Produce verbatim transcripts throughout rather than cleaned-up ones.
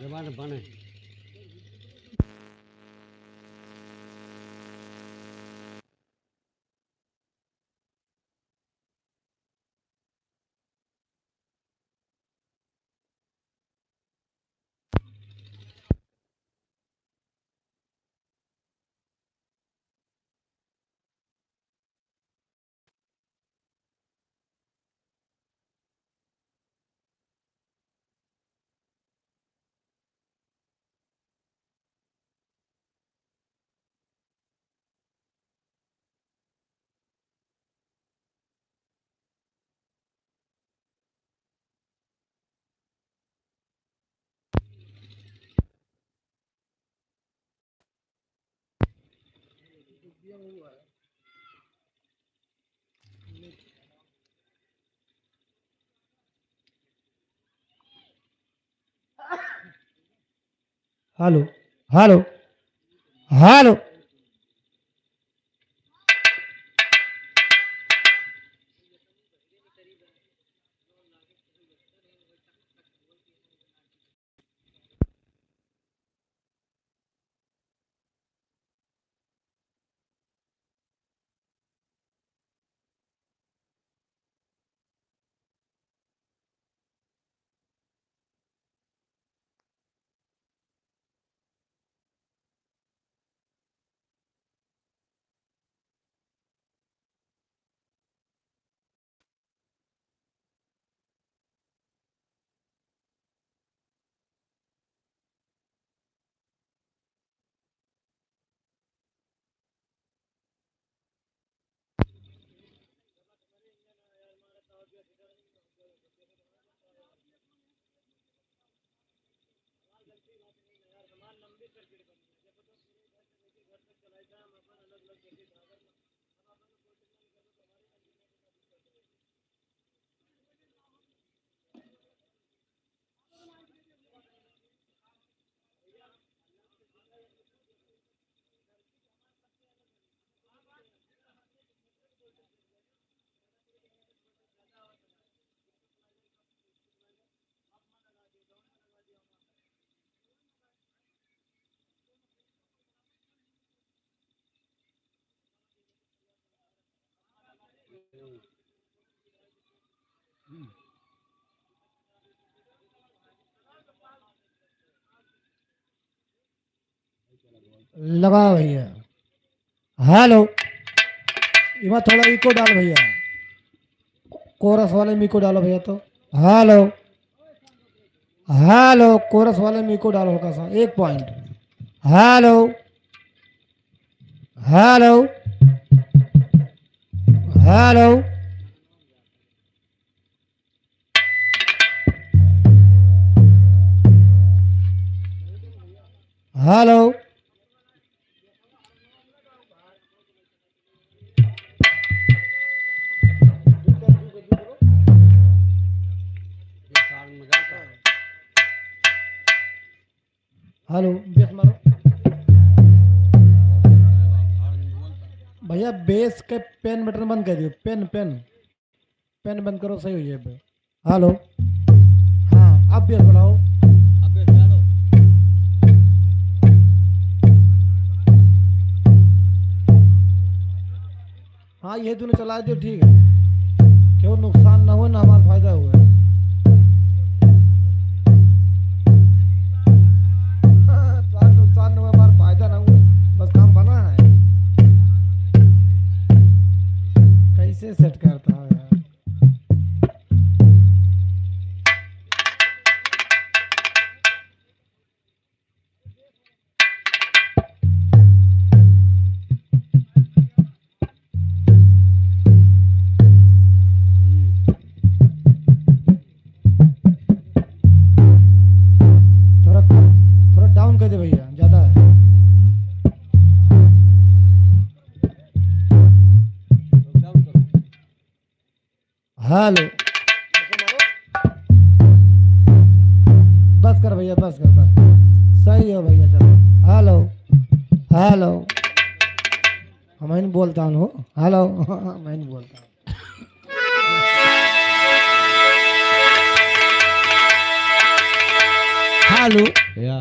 जबान बने। हेलो, हेलो, हेलो। लगाओ भैया। हेलो, इमा थोड़ा इको डाल भैया, कोरस वाले में इको डालो भैया। तो हेलो, हेलो, कोरस वाले में इको डालो हल्का सा, एक पॉइंट। हेलो, हेलो, हेलो। हेलो। हेलो, बेस मारो। भैया, बेस के पेन बटन बंद कर दियो, पेन, पेन। पेन बंद करो, सही हो जाए। हेलो, हाँ, अब बेस बढ़ाओ। अब बेस बढ़ा लो। हाँ, ये दोनों चला दियो, ठीक है। क्यों नुकसान ना हो, ना हमारा फायदा हुआ। तुम्हारा नुकसान ना हुआ, हमारा फायदा ना हुआ, बस काम बना है। कैसे सेट करता है यार? थोड़ा, थोड़ा डाउन कर दे भैया, ज्यादा है। हेलो। बस कर भैया, बस कर, बस। सही हो भैया, चलो। हेलो, हेलो। हम ही बोलता हूँ, हेलो। हम ही बोलता हूँ। आलू। या।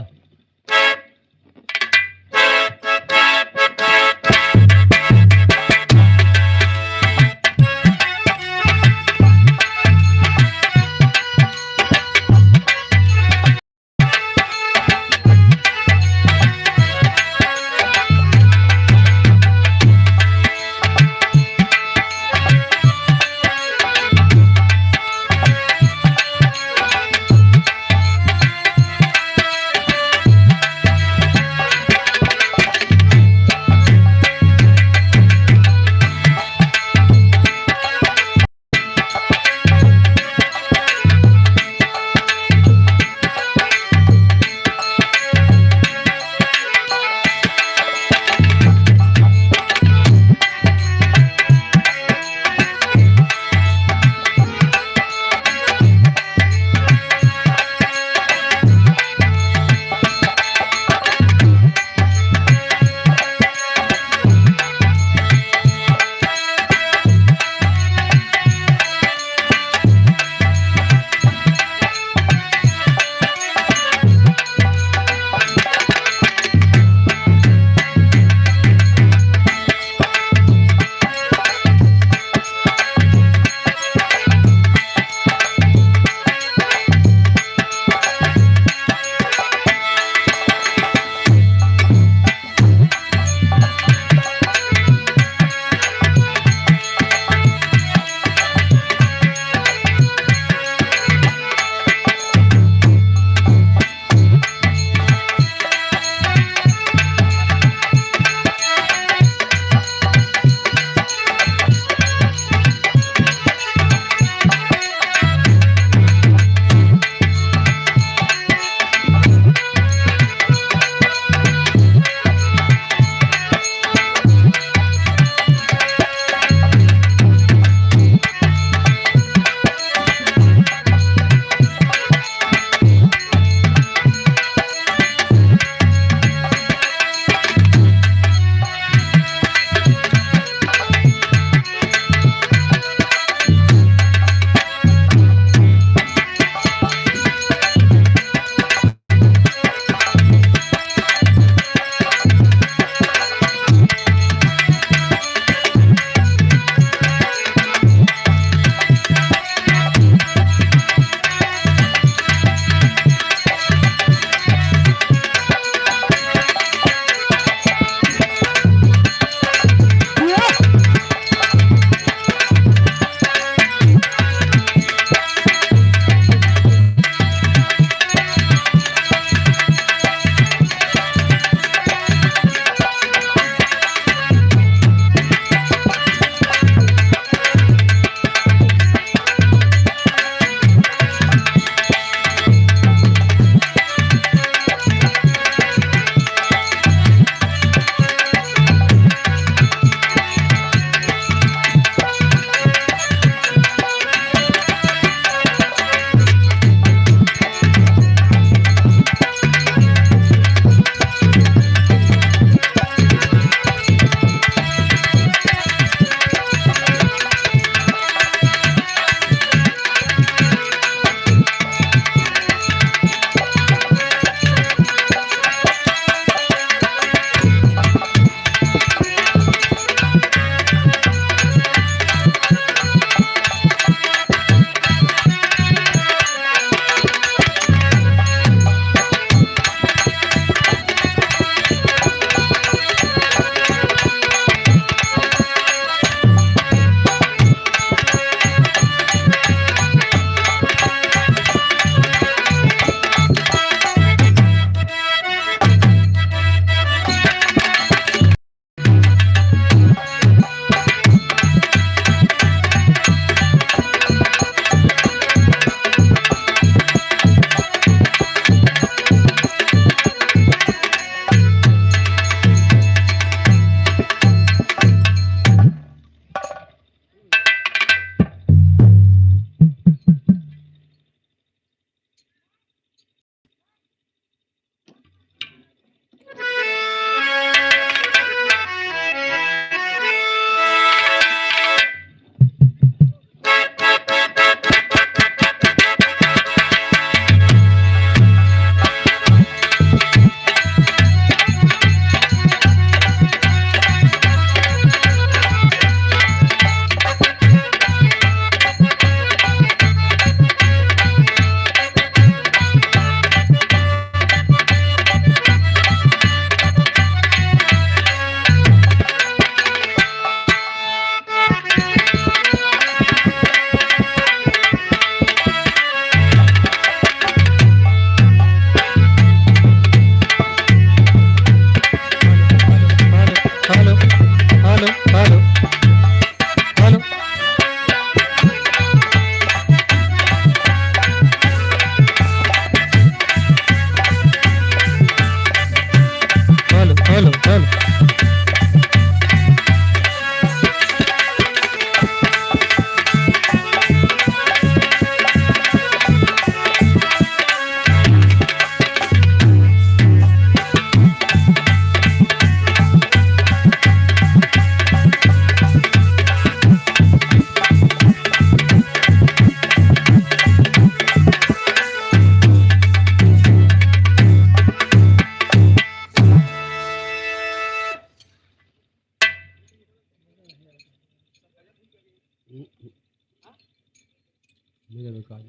हेलो।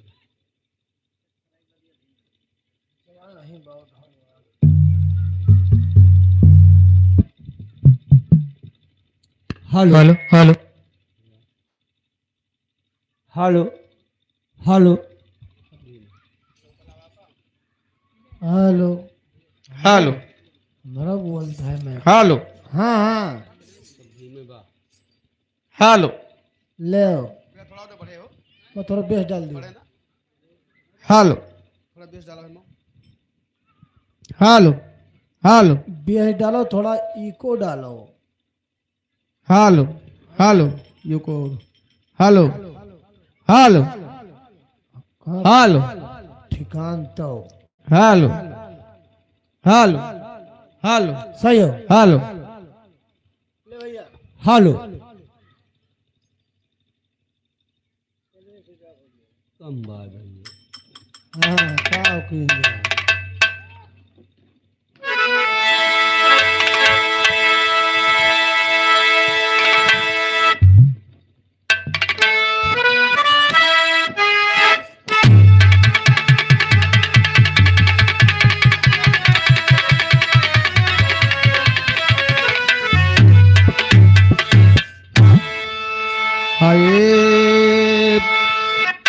हेलो, हेलो। हेलो। हेलो। हेलो। हमरा बोलता है मैं। हेलो। हाँ, हाँ। हेलो। ले आओ। मैं थोड़ा bass डाल दियो। हेलो। हेलो। हेलो। Bass डालो, थोड़ा echo डालो। हेलो, हेलो। Echo। हेलो, हेलो। हाँ। हेलो। ठिकान तो। हेलो, हेलो। हेलो। सही हो। हेलो। हेलो। कम बात है। हाँ, का की? हाय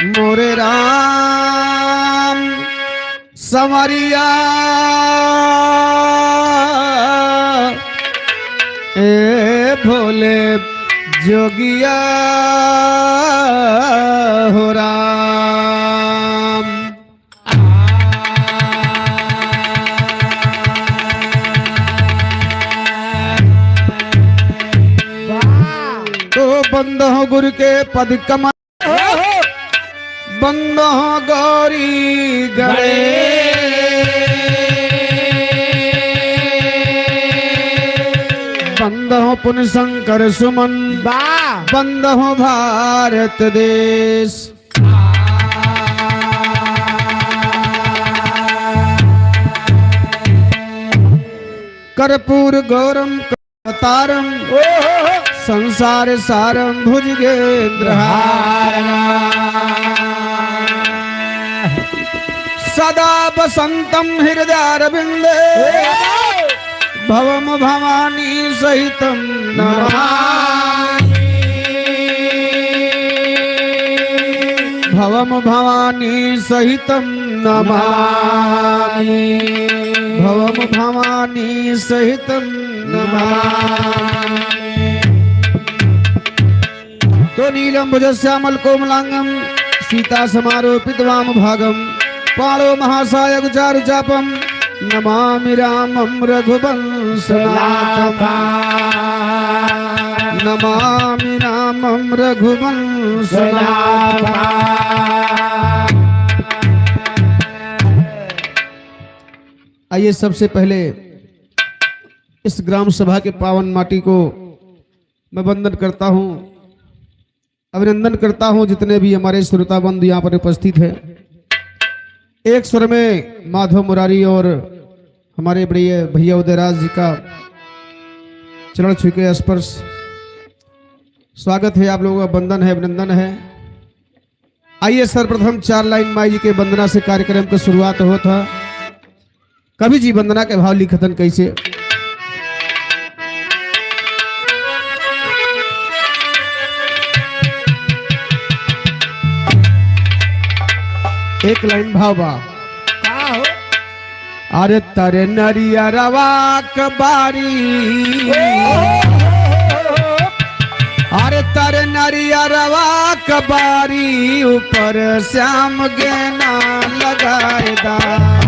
मोरे राम संवरिया, ए भोले जोगिया हो राम। तो बंद हो गुरु के पद कमल, बंद हो गौरी गणेश, बंद हो पुन शंकर सुमन, बा। बंद हो भारत देश। कर्पूर गौरम तारम संसार सारम भुजगेंद्र हारम। सदा वसंतम हृदयारविंदे भवम भवानी सहितम नमामि। भवम भवानी सहितम नमामि। भवम भवानी सहितम नमामि। तो नीलम भुजश्यामल कोमलांगम सीता समारोपित वाम भागम पाणो महासायक चारु चापम नमामि रामम रघुवंश नाथम। नमामि रामम रघुवंश नाथम। आइए, सबसे पहले इस ग्राम सभा के पावन माटी को मैं वंदन करता हूँ, अभिनंदन करता हूँ, जितने भी हमारे श्रोता बंधु यहाँ पर उपस्थित हैं। एक स्वर में माधव मुरारी और हमारे बड़े भैया उदयराज जी का चरण छू के स्पर्श। स्वागत है आप लोगों का, वंदन है, अभिनंदन है। आइए, सर्वप्रथम चार लाइन माई जी के वंदना से कार्यक्रम की शुरुआत होत है। कवि जी वंदना के भाव लिखतन कैसे? एक लाइन भाव बा। का हो? अरे तर नरियरवा क बारी, अरे तर नरियरवा क बारी, ऊपर श्याम गेना लगाए दा।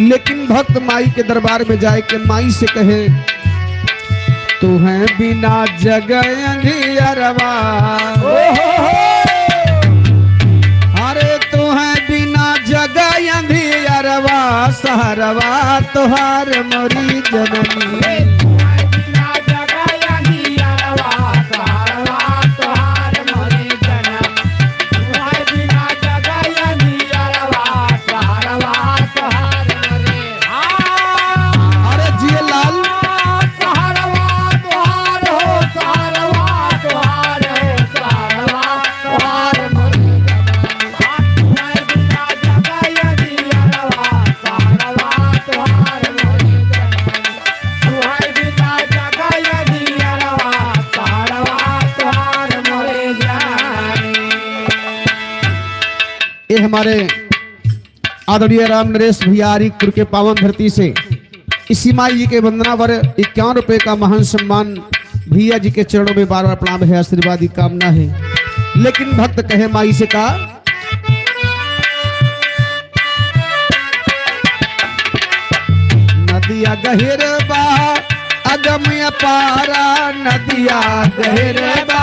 लेकिन भक्त माई के दरबार में जाए के माई से कहे, "तुहैं बिना जग अंधियरवा।" अरे तुहैं बिना जग अंधियरवा, सहरवा तोहार मोरी जननी। ये हमारे आदरणीय राम नरेश भैया हरिपुर के पावन धरती से इसी माई जी के वंदना वर इक्यावन रुपए का महान सम्मान भैया जी के चरणों में बार बार प्रणाम है, आशीर्वाद की कामना है। लेकिन भक्त कहे माई से का, नदिया गहिर बा अगम अपारा, नदिया गहिर बा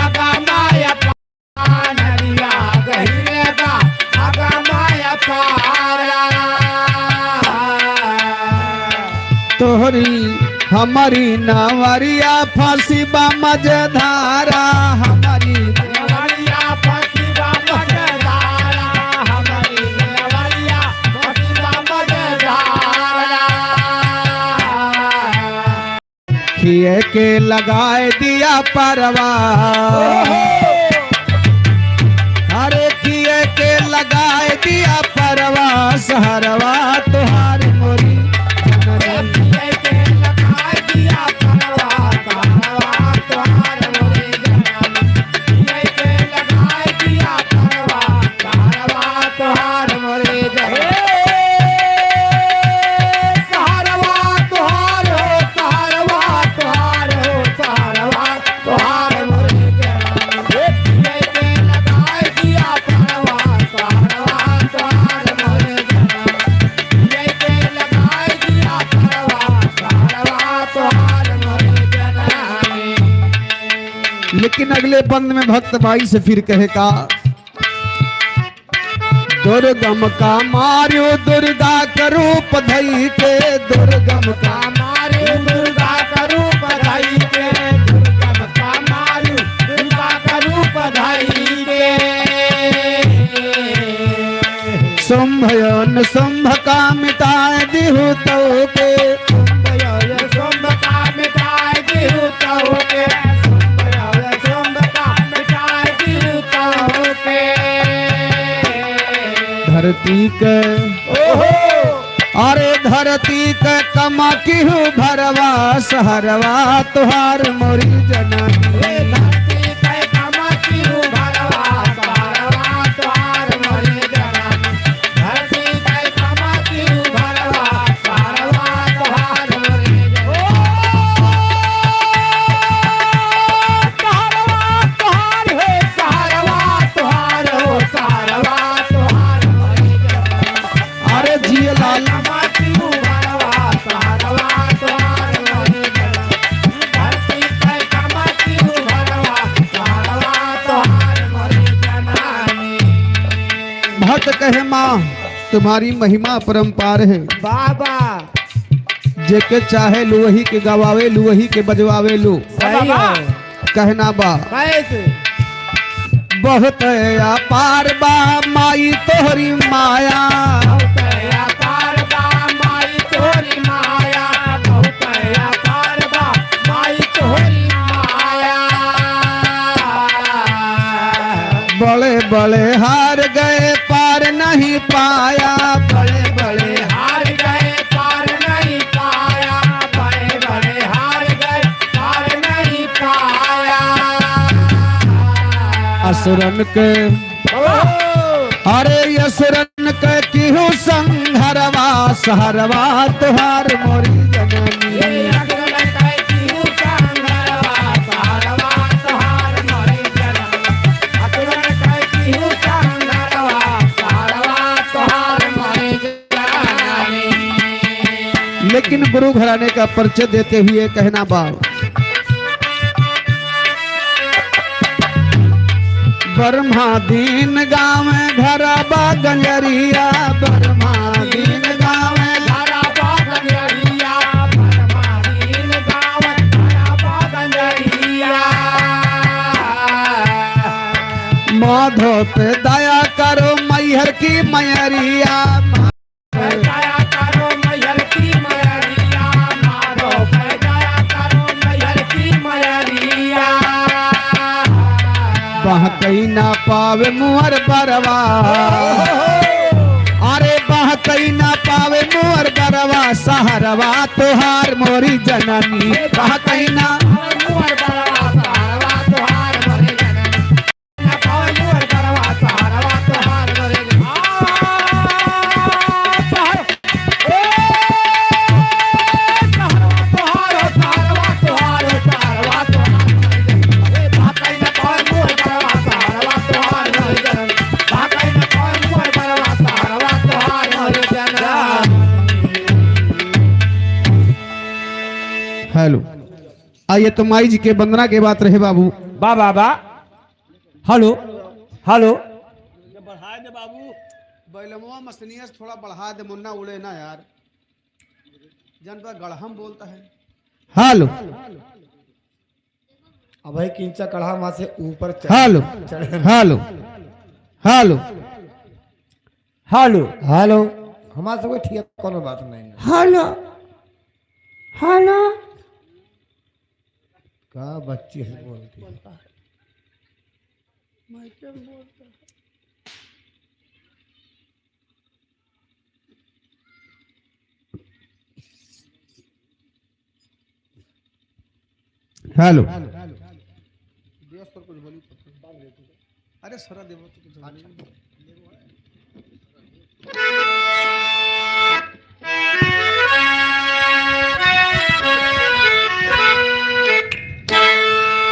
अगम अपारा, नदिया गहिर बा अगम अपारा। तोहरी हमरी नावरिया फांसी बा मझधारा, हमरी नावरिया फांसी बा मझधारा, हमरी नावरिया फांसी बा मझधारा। खिए के लगाए दिया परवा, अरे खिए के लगाए दिया परवा, सहरवा तोहार मोरी जननी। लेकिन अगले बंद में भक्त माई से फिर कहे का, दुर्गम का मार्यो दुर्गा का रूप धई के, दुर्गम का मार्यो दुर्गा का रूप धई के, दुर्गम का मार्यो दुर्गा का रूप धई के। शुंभ और शुंभ का मिटाए दिहु तौ के, शुंभ और शुंभ का मिटाए दिहु तौ के, शुंभ और शुंभ का मिटाए दिहु तौ के। धरती के, ओहो, अरे धरती के कमा किहु भरवा, सहरवा तोहार मोरी जननी। हे धरती के कमा किहु भरवा, सहरवा तोहार मोरी जननी। धरती के कमा किहु भरवा, सहरवा तोहार मोरी जननी। ओ, सहरवा तोहार हे, सहरवा तोहार हो, सहरवा तोहार मोरी जननी। अरे जिए लाल। भक्त कहे माँ, तुम्हारी महिमा अपरंपार है। बाबा। जेके चाहे लू वही के गवावे लू, वही के बजवावे लू। सही है। कहना बा। कैसे? बहुत अपार बा माई तोहरी माया। बहुत अपार बा माई तोहरी माया। बहुत अपार बा माई तोहरी माया। बड़े बड़े हार गए पार नहीं पाया। बड़े बड़े हार गए पार नहीं पाया। बड़े बड़े हार गए पार नहीं पाया। असुरन के, ओ! अरे असुरन के किहु संघरवा, सहरवा तोहार मोरी जननी। ए असुरन के किहु संघरवा, सहरवा तोहार मोरी जननी। असुरन के किहु संघरवा, सहरवा तोहार मोरी लेकिन गुरु घराने का परिचय देते हुए कहना बा, ब्रह्मा दीन गाँव घर बा गंजरिया, ब्रह्मा दीन गाँव घर बा गंजरिया, ब्रह्मा दीन गाँव घर बा गंजरिया। माधो पे दया करो मैहर की मयरिया। दया करो मैहर की मयरिया, माधो पे दया करो मैहर की मयरिया। बहकई ना पावे मोर बरवा, अरे बहकई ना पावे मोर बरवा, सहरवा तोहार मोरी जननी। बहकई ना मोर बरवा, सहरवा तोहार मोरी जननी। ना पावे मोर बरवा, सहरवा तोहार मोरी जननी। हेलो। आ, ये तो माई जी के वंदना के बात रहे बाबू। बा, बा, बा। हेलो, हेलो। बढ़ाए दे बाबू, बैलमवा मसनिया से थोड़ा बढ़ा दे मुन्ना, उड़े ना यार। जन पर गढ़म बोलता है। हेलो। अब भाई किंचा कढ़ा वहां से ऊपर चढ़-, हेलो। चढ़-, हेलो। हेलो। हेलो। हेलो। हमारे से कोई ठीक कोनो बात नहीं है। हेलो। हेलो। का बच्ची से बोलती है? बोलता है। मैं क्या बोलता है? हेलो। अरे सरा देवो तो कुछ नहीं।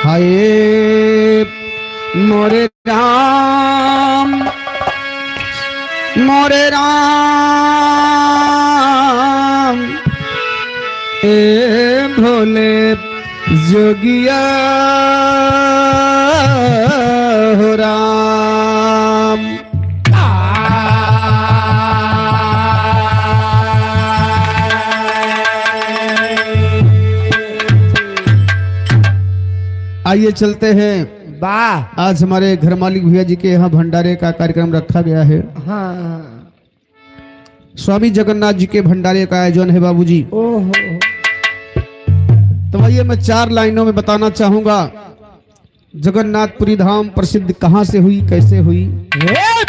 हाय मोरे राम, मोरे राम, ए भोले जोगिया हो राम। आइए चलते हैं। वाह। आज हमारे घर मालिक भैया जी के यहाँ भंडारे का कार्यक्रम रखा गया है। हाँ। स्वामी जगन्नाथ जी के भंडारे का आयोजन है बाबूजी। ओहो। तो भैया मैं चार लाइनों में बताना चाहूंगा, जगन्नाथपुरी धाम प्रसिद्ध कहाँ से हुई, कैसे हुई, हे!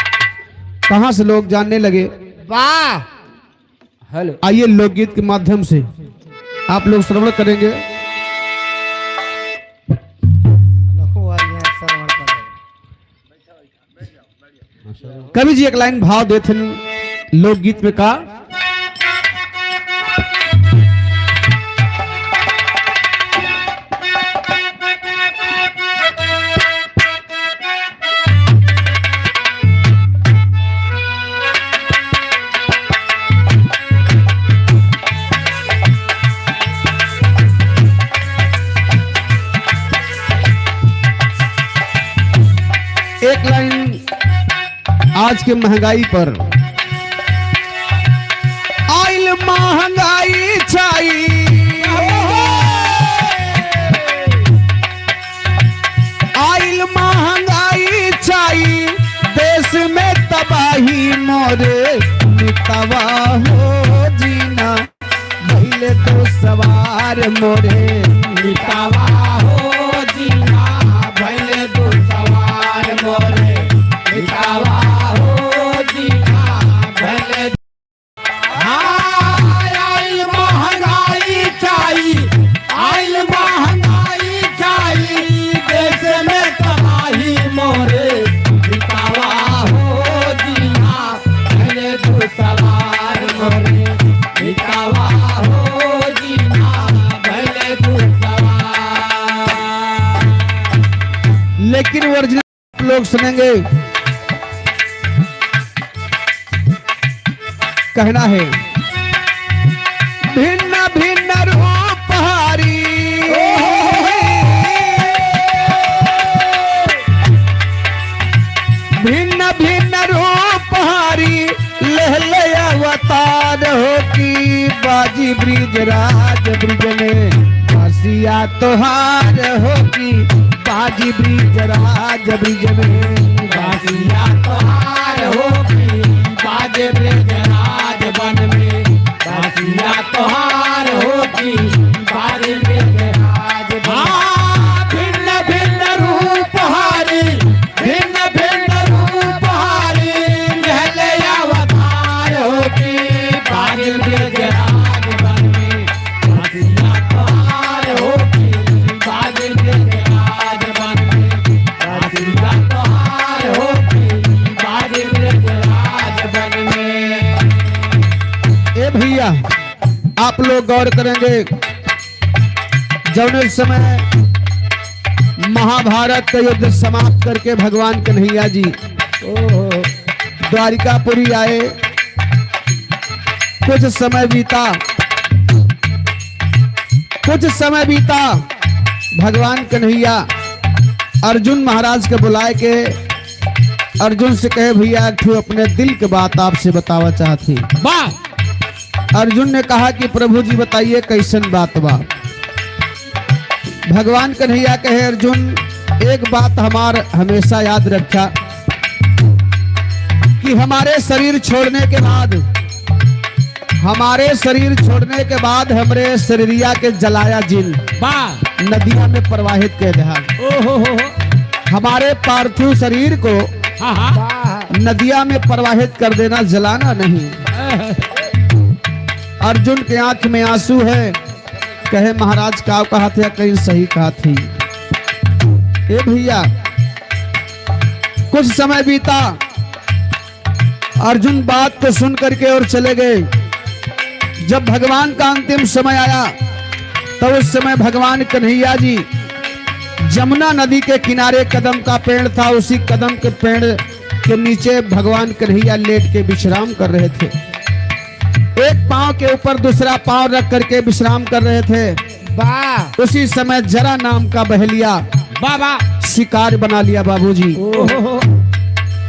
कहाँ से लोग जानने लगे। वाह। हेलो। आइए लोकगीत के माध्यम से आप लोग श्रवण करेंगे। कवि जी एक लाइन भाव देथिन लोकगीत में का। एक लाइन आज के महंगाई पर। आइल महंगाई चाई, आइल महंगाई चाई, देश में तबाही मोरे मितवा हो जीना। भइले दुसवार मोरे मितवा हो जीना, भइले दुसवार मोरे मितवा हो जीना, भइले। हाँ, आइल महंगाई चाई, आइल महंगाई चाई, देश में तबाही मोरे मितवा हो जीना। भइले दुसवार मोरे मितवा हो जीना, भइले दुसवार। लेकिन ओरिजिनल आप लोग सुनेंगे, कहना है भिन्न भिन्न रूप हारी, भिन्न भिन्न रूप हारी, लेहले अवतार हो कि बाजी ब्रिजराज ब्रिज में, बासिया तोहार हो कि बाजी ब्रिजराज ब्रिज में। बासिया तोहार हो कि बाजे ब्रिजराज बन में, बासिया तोहार हो कि बाजे ब्रिजराज बन में। हाँ, भिन्न भिन्न रूप हारी, भिन्न भिन्न रूप हारी, लेहले अवतार हो कि बाजे ब्रिजराज बन में। बासिया तोहार हो कि बाजे ब्रिजराज बन में। बासिया तोहार हो कि बाजे ब्रिजराज बन में। ए भैया, आप लोग गौर करेंगे, जौने समय महाभारत का युद्ध समाप्त करके भगवान कन्हैया जी द्वारिकापुरी आए, कुछ समय बीता, कुछ समय बीता, भगवान कन्हैया अर्जुन महाराज के बुलाए के अर्जुन से कहे, "भैया, एक ठो अपने दिल के बात आपसे बतावा चाहत ही।" वाह! अर्जुन ने कहा कि, "प्रभु जी, बताइए, कैसन बात बा?" भगवान कन्हैया कहे, "अर्जुन, एक बात हमार हमेशा याद रखा कि हमारे शरीर छोड़ने के बाद, हमारे शरीर छोड़ने के बाद हमरे शरीरिया के जलाया जिन, वाह। नदिया में प्रवाहित कर दहा। ओहो हो हो। हमारे पार्थिव शरीर को हाँ, हाँ। नदिया में प्रवाहित कर देना, जलाना नहीं।" अर्जुन के आंख में आंसू है, कहे, "महाराज, का कहत है, कहीं सही कहत ही।" ए भैया, कुछ समय बीता, अर्जुन बात को सुन करके और चले गए। जब भगवान का अंतिम समय आया, तब उस समय भगवान कन्हैया जी जमुना नदी के किनारे कदम का पेड़ था, उसी कदम के पेड़ के नीचे भगवान कन्हैया लेट के विश्राम कर रहे थे। एक पाँव के ऊपर दूसरा पाँव रख करके विश्राम कर रहे थे। वाह। उसी समय जरा नाम का बहेलिया वाह, वाह। शिकार बना लिया बाबूजी। ओहो।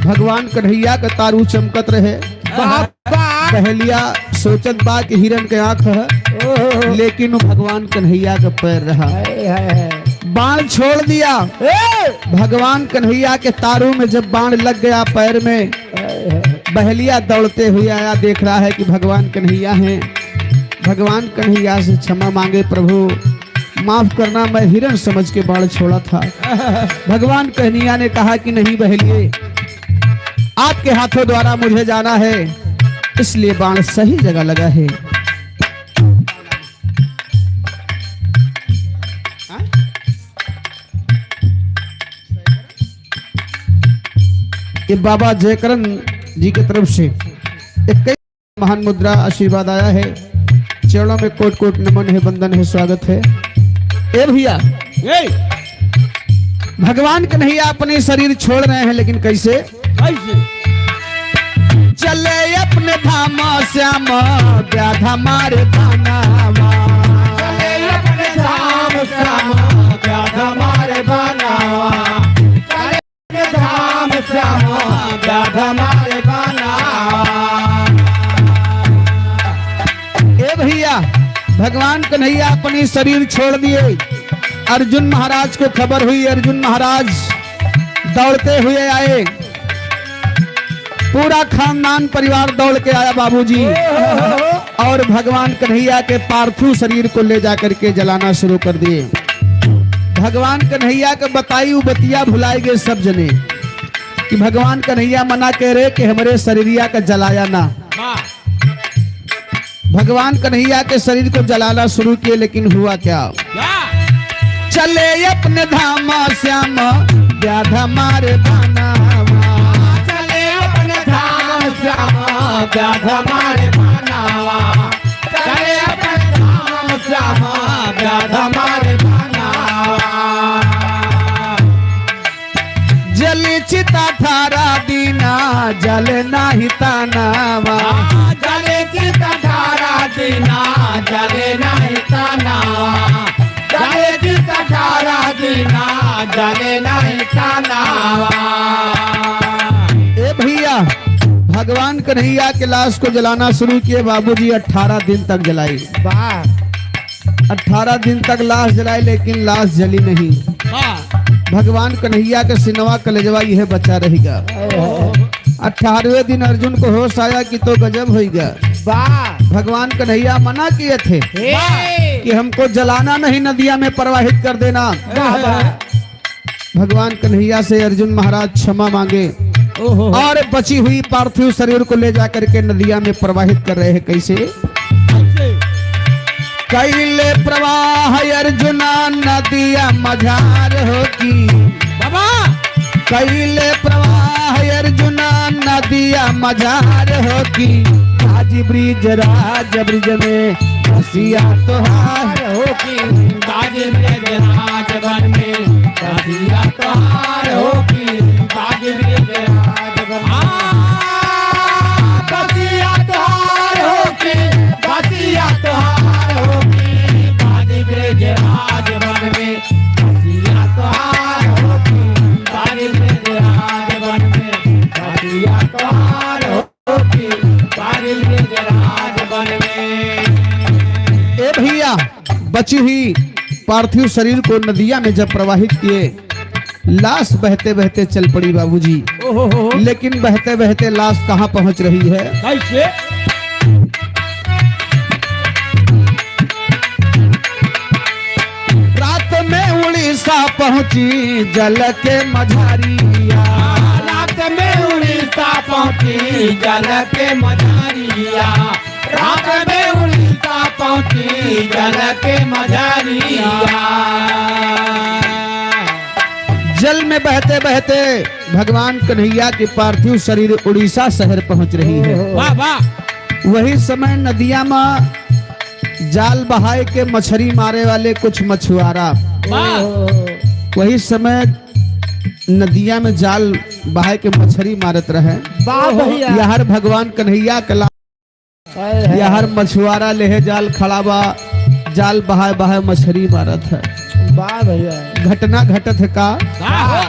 भगवान कन्हैया का तारू चमकत रहे। वाह, वाह। बहेलिया सोचत बा कि हिरन के आँख है, ओहो। लेकिन वो भगवान कन्हैया का पैर रहा। हाय, हाय, हाय। बाण छोड़ दिया। ए! भगवान कन्हैया के तारू में जब बाण लग गया पैर में, बहेलिया दौड़ते हुए आया, देख रहा है कि भगवान कन्हैया हैं। भगवान कन्हैया से क्षमा मांगे, "प्रभु, माफ करना, मैं हिरन समझ के बाण छोड़ा था।" भगवान कन्हैया ने कहा कि, "नहीं बहेलिए, आपके हाथों द्वारा मुझे जाना है, इसलिए बाण सही जगह लगा है।" हाँ? ये बाबा जयकरण जी के तरफ से एक कई महान मुद्रा आशीर्वाद आया है। चरणों में कोट कोट नमन है, वंदन है, स्वागत है। ए भैया, ए! भगवान कन्हैया अपने शरीर छोड़ रहे हैं, लेकिन कैसे? कैसे? चले अपने धाम श्याम व्याध मारे बानावा। चले अपने धाम श्याम व्याध मारे बानावा। चले अपने धाम श्याम व्याध मारे बानावा। ए भैया, भगवान कन्हैया अपनी शरीर छोड़ दिए। अर्जुन महाराज को खबर हुई, अर्जुन महाराज दौड़ते हुए आए, पूरा खानदान परिवार दौड़ के आया बाबूजी, और भगवान कन्हैया के पार्थिव शरीर को ले जा करके जलाना शुरू कर दिए। भगवान कन्हैया के बताई उ बतिया भुलाए गए सब जने कि भगवान कन्हैया मना कह रहे कि हमरे शरीरिया का जलाया ना। वाह। भगवान कन्हैया के शरीर को जलाना शुरू किए, लेकिन हुआ क्या? क्या? चले अपने धाम श्याम व्याध मारे बानावा। चले अपने धाम श्याम व्याध मारे बानावा। चले अपने धाम श्याम व्याध मारे बानावा। जली चिता अठारह दिना, जले नाही तानावा। हाँ, जले चिता अठारह दिना, जले नाही तानावा। जले चिता अठारह दिना, जले नाही तानावा। ए भैया, भगवान कन्हैया के लाश को जलाना शुरू किए बाबूजी, अठारह दिन तक जलाई। वाह। अठारह दिन तक लाश जलाई, लेकिन लाश जली नहीं। हाँ। भगवान कन्हैया के सिनवा कलेजवा यह बचा रहेगा। ओहो। अठारहवें दिन अर्जुन को होश आया कि तो गजब होइगा। वाह। भगवान कन्हैया मना किए थे हे। कि हमको जलाना नहीं, नदिया में प्रवाहित कर देना। वाह, वाह। भगवान कन्हैया से अर्जुन महाराज क्षमा मांगे ओहो। और बची हुई पार्थिव शरीर को ले जा करके नदिया में प्रवाहित कर रहे हैं। कैसे? कैसे? कैले प्रवाह अर्जुना नदिया मझार हो की। बाबा! कैले प्रवाह अर्जुना नदिया मझार हो की। आज ब्रिज राज ब्रिज में बसिया तोहार हो की। बाज ब्रजराज वन में बसिया तोहार हो की, बाज ब्रजराज वन में। हाँ, बसिया तोहार हो की, बसिया तोहार हो की, बाज ब्रज ही पार्थिव शरीर को नदिया में जब प्रवाहित किए, लाश बहते बहते चल पड़ी बाबूजी। ओहो हो। लेकिन बहते बहते लाश कहाँ पहुँच रही है? कैसे? रात में उड़ीसा पहुँची जल के मझारिया। रात में उड़ीसा पहुँची जल के मझारिया। रात में उड़ीसा पहुँची जल के मझारिया। जल में बहते बहते भगवान कन्हैया के पार्थिव शरीर उड़ीसा शहर पहुँच रही है। वाह, वाह। वही समय नदिया में जाल बहाए के मछरी मारे वाले कुछ मछुआरा, वाह। वही समय नदिया में जाल बहाए के मछरी मारत रहे। वाह भैया। यार भगवान कन्हैया के ला-, हाय, हाय। यार मछुआरा लेहे जाल खड़ा बा, जाल बहाए बहाए मछरी मारत है। वाह भैया। घटना घटत है का? वाह।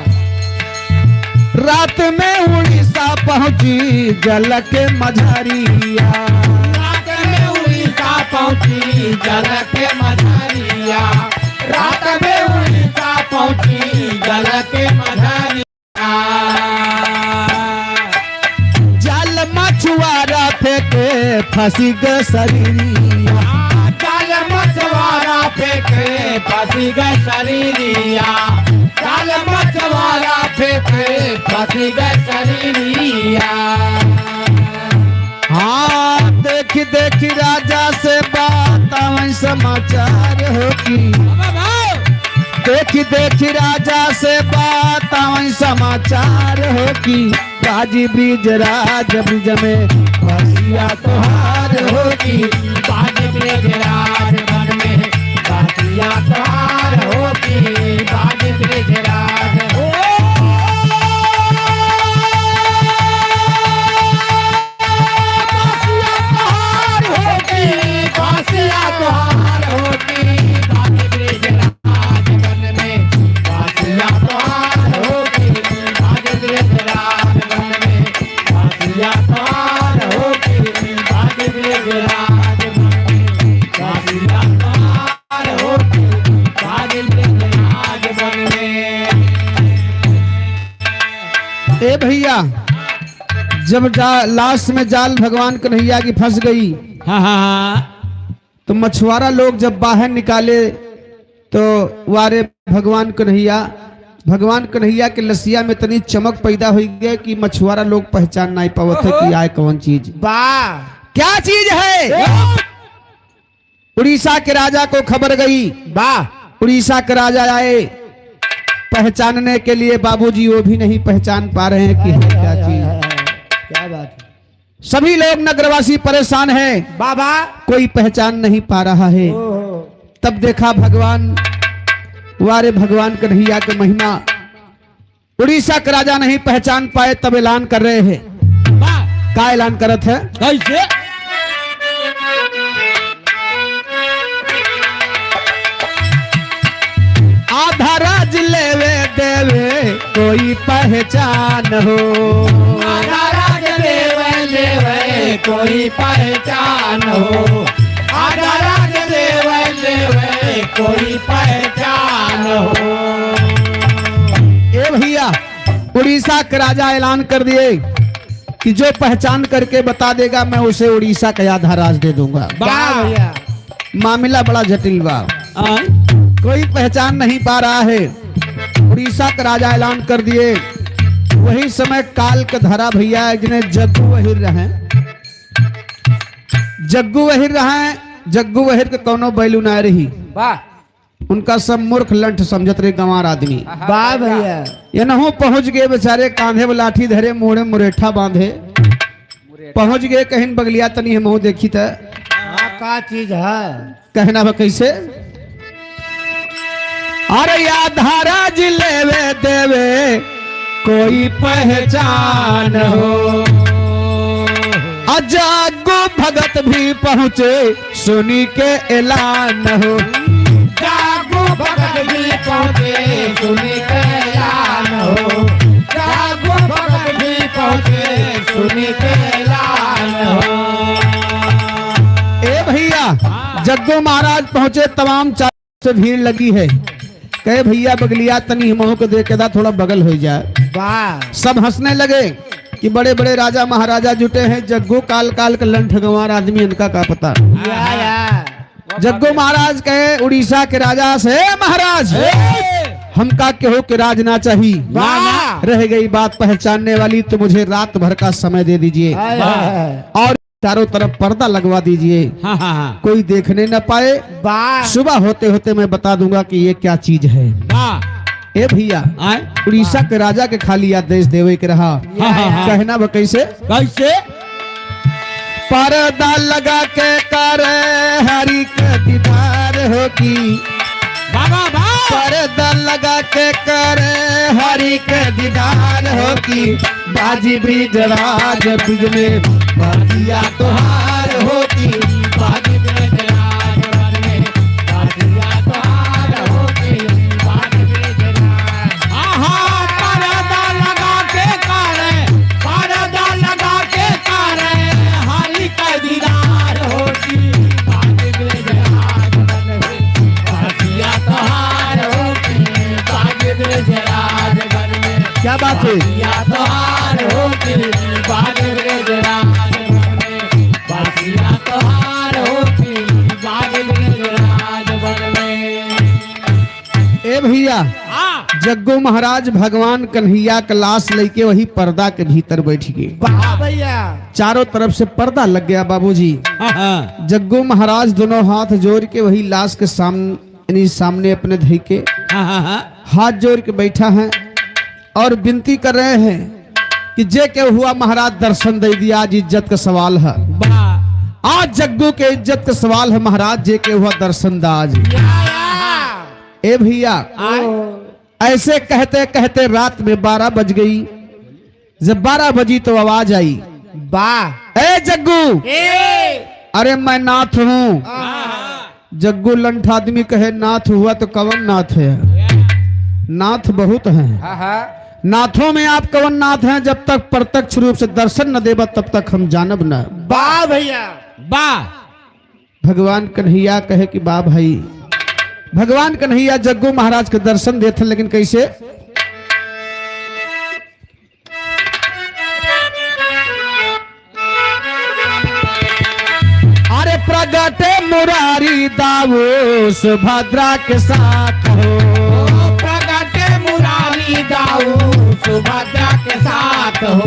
रात में उड़ीसा पहुँची जल के मझारिया। रात में उड़ीसा पहुँची जल के मझारिया। रात में उड़ीसा पहुँची जल के मझारिया। जाल मछुआरा फेंके फंसी ग शरीरिया। जाल मछुआरा फेंके फंसी ग शरीरिया। जाल मछुआरा फेंके फंसी ग शरीरिया। हाँ, देखी देखी राजा से बात आवै समाचार हो की। देखी देखी राजा से बात आवै समाचार हो की। बाजी ब्रिजराज ब्रिज में बसिया तोहार हो की। बाजी ब्रिजराज वन में बसिया तोहार हो की। बाजी ब्रिजराज हो। बासिया तोहार होती, बासिया तोहार होती, बाज ब्रिजराज वन में। बासिया तोहार होती, बाज ब्रिजराज वन में। बासिया तोहार होती, बाज ब्रिजराज वन में। बासिया तोहार होती, बाज ब्रिजराज वन में। ए भैया, जब जा-, लाश में जाल भगवान कन्हैया की फंस गई, हाँ, हाँ, हाँ। तो मछुआरा लोग जब बाहर निकाले, तो वारे भगवान कन्हैया, भगवान कन्हैया के लसिया में इतनी चमक पैदा हुई गई कि मछुआरा लोग पहचान नहीं पावत है कि ओहो। आए कौन चीज। वाह। क्या चीज है? ओह। उड़ीसा के राजा को खबर गई। वाह। उड़ीसा के राजा आए पहचानने के लिए, बाबूजी, वो भी नहीं पहचान पा रहे हैं कि है क्या चीज। क्या बात है। सभी लोग नगरवासी परेशान हैं। बाबा। कोई पहचान नहीं पा रहा है। ओहो। तब देखा भगवान, वारे भगवान कन्हैया के महिमा। उड़ीसा के राजा नहीं पहचान पाए, तब ऐलान कर रहे हैं। वाह। का ऐलान करत है? कैसे? आधा राज लेवे देवे कोई पहचान हो। आधा राज लेवे देवे कोई पहचान हो। आधा राज लेवे देवे कोई पहचान हो। ए भैया, उड़ीसा के राजा ऐलान कर दिए कि जो पहचान करके बता देगा, मैं उसे उड़ीसा का आधा राज दे दूंगा। वाह भैया। मामला बड़ा जटिल बा। आय। कोई पहचान नहीं पा रहा है। उड़ीसा का राजा ऐलान कर दिए। वही समय काल का धरा भैया, जिन्हें जग्गू वहीर रहे, जग्गू वहीर रहे, जग्गू वहीर के कौनो value ना रही। वाह। उनका सब मूर्ख लंठ समझत रहे, गंवार आदमी। वाह भैया। एनहू पहुँच गए बेचारे, कांधे में लाठी धरे, मुँह में मुरेठा बांधे। पहुँच गए कहिन बगलिया, तनी हमहू देखी त। हाँ, का चीज है? कहना बा कैसे? अरे आधा राज लेवे देवे कोई पहचान हो। आ जग्गू भगत भी पहुँचे सुनी के ऐलान हो। जग्गू भगत भी पहुँचे सुनी के ऐलान हो। जग्गू भगत भी पहुँचे सुनी के ऐलान हो। ए भैया, जग्गू महाराज पहुँचे, तमाम चा- से भीड़ लगी है। कहे, "भैया बगलिया तनी हमहू के दे के दा, थोड़ा बगल हो जाए।" वाह। सब हँसने लगे कि बड़े बड़े राजा महाराजा जुटे हैं, जग्गू काल काल के लंठ गंवार आदमी, इनका का पता। या, या। जग्गू महाराज कहे उड़ीसा के राजा से, "ए महाराज, ए! हमका केहू के राज ना चाही। वाह। रह गई बात पहचानने वाली, तो मुझे रात भर का समय दे दीजिए।" हाय, हाय, हाय। और चारों तरफ पर्दा लगवा दीजिए, हाँ, हाँ, हाँ। कोई देखने न पाए। वाह। सुबह होते होते मैं बता दूंगा कि ये क्या चीज है। वाह। ए भैया, आय। उड़ीसा के राजा के खाली आदेश देवे के रहा। हाँ, हाँ, हाँ। कहना बा कैसे? कैसे? पर्दा लगा के करे हरि के दीदार होती। वाह, वाह, वाह। पर्दा लगा के करे हरि के दीदार होती। बाजी ब्रिजराज ब्रिज में बाजिया तोहार होती। बाजी ब्रिजराज ब्रिज में बाजिया तोहार होती। बाजी ब्रिजराज। आहा, पर्दा लगा के करे, पर्दा लगा के करे, हरि के दीदार होती। बाजी ब्रिजराज ब्रिज में बाजिया तोहार होती। बाजी ब्रिजराज ब्रिज में क्या बात है? बाजिया तोहार होती, बाज ब्रजराज वन में। बाजिया तोहार होती, बाज ब्रजराज वन में। ए भैया, हाँ। जग्गू महाराज भगवान कन्हैया के लाश लेके वही पर्दा के भीतर बैठ गए। वाह भैया। चारों तरफ से पर्दा लग गया बाबूजी। हाँ, हाँ। जग्गू महाराज दोनों हाथ जोड़ के वही लाश के सामने यानी सामने अपने धई के हाँ, हाँ, हाँ। हाथ जोड़ के बैठा है और विनती कर रहे हैं कि जे के हुआ महाराज दर्शन दे दिया, आज इज्जत का सवाल है। वाह। आज जग्गू के इज्जत का सवाल है महाराज, जे के हुआ दर्शन दा आज। या, या। ए भैया, आय। ऐसे कहते कहते रात में बारह बज गई। जब बारह बजी तो आवाज आई, वाह। ए जग्गू, ए। अरे मैं नाथ हूँ। आहा। जग्गू लंठ आदमी कहे, "नाथ हुआ तो कवन नाथ है? नाथ बहुत हैं। आहा। नाथों में आप कवन नाथ हैं? जब तक प्रत्यक्ष रूप से दर्शन न देबा तब तक हम जानब न।" वाह भैया। वाह। भगवान कन्हैया कहे कि वाह भाई, भगवान कन्हैया जग्गू महाराज के दर्शन देत हैं, लेकिन कैसे? अरे प्रगटे मुरारी दाऊ सुभद्रा के साथ हो। प्रगटे मुरारी दाऊ सुभद्रा के साथ हो।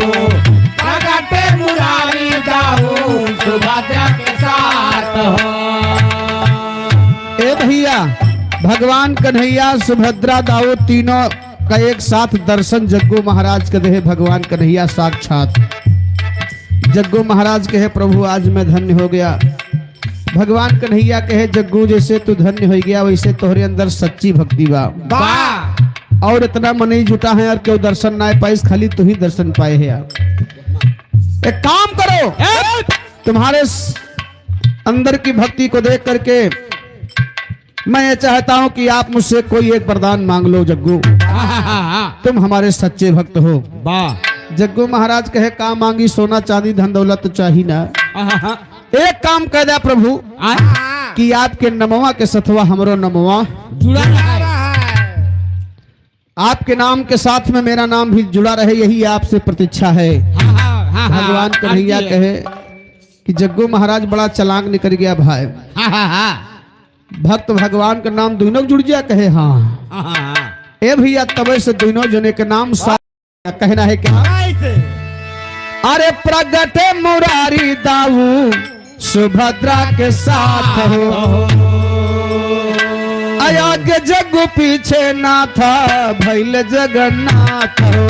प्रगटे मुरारी दाऊ सुभद्रा के साथ हो। ए भैया, भगवान कन्हैया सुभद्रा दाऊ तीनों का एक साथ दर्शन जग्गू महाराज के देहे भगवान कन्हैया साक्षात। जग्गू महाराज कहे, "प्रभु, आज मैं धन्य हो गया।" भगवान कन्हैया कहे, "जग्गू, जैसे तू धन्य हो गया, वैसे तोहरे अंदर सच्ची भक्ति बा। वाह। और इतना मनई जुटा है और केहू दर्शन ना पाइस, खाली तू ही दर्शन पाए है यार। एक काम करो, ए! तुम्हारे स-, अंदर की भक्ति को देख करके मैं ये चाहता हूँ कि आप मुझसे कोई एक वरदान मांग लो जग्गू। हाँ, हाँ, हाँ, हाँ। तुम हमारे सच्चे भक्त हो।" वाह। जग्गू महाराज कहे, "का मांगी, सोना चांदी धन दौलत तो चाही ना। हाँ, हाँ, हाँ। एक काम कह दे प्रभु आय। कि आपके नमवा के सथवा हमरो नमवा जुड़ा रहे। आपके नाम के साथ में मेरा नाम भी जुड़ा रहे, यही आपसे प्रतीक्षा है।" हाँ, हाँ, हाँ, हाँ, भगवान कन्हैया अर्जी है। कहे कि जग्गू महाराज बड़ा चालाक निकल गया भाई। हाँ, हाँ, हाँ। भक्त भगवान का नाम दोनों जुड़ गया, कहे हाँ। हाँ, हाँ, हाँ। ए भैया, तबे से दोनों जने के नाम सा-, कहना है क्या? कैसे? अरे प्रगटे मुरारी दाऊ सुभद्रा के साथ हो। आगे जग्गू पीछे नाथ भैल जगन्नाथ हो।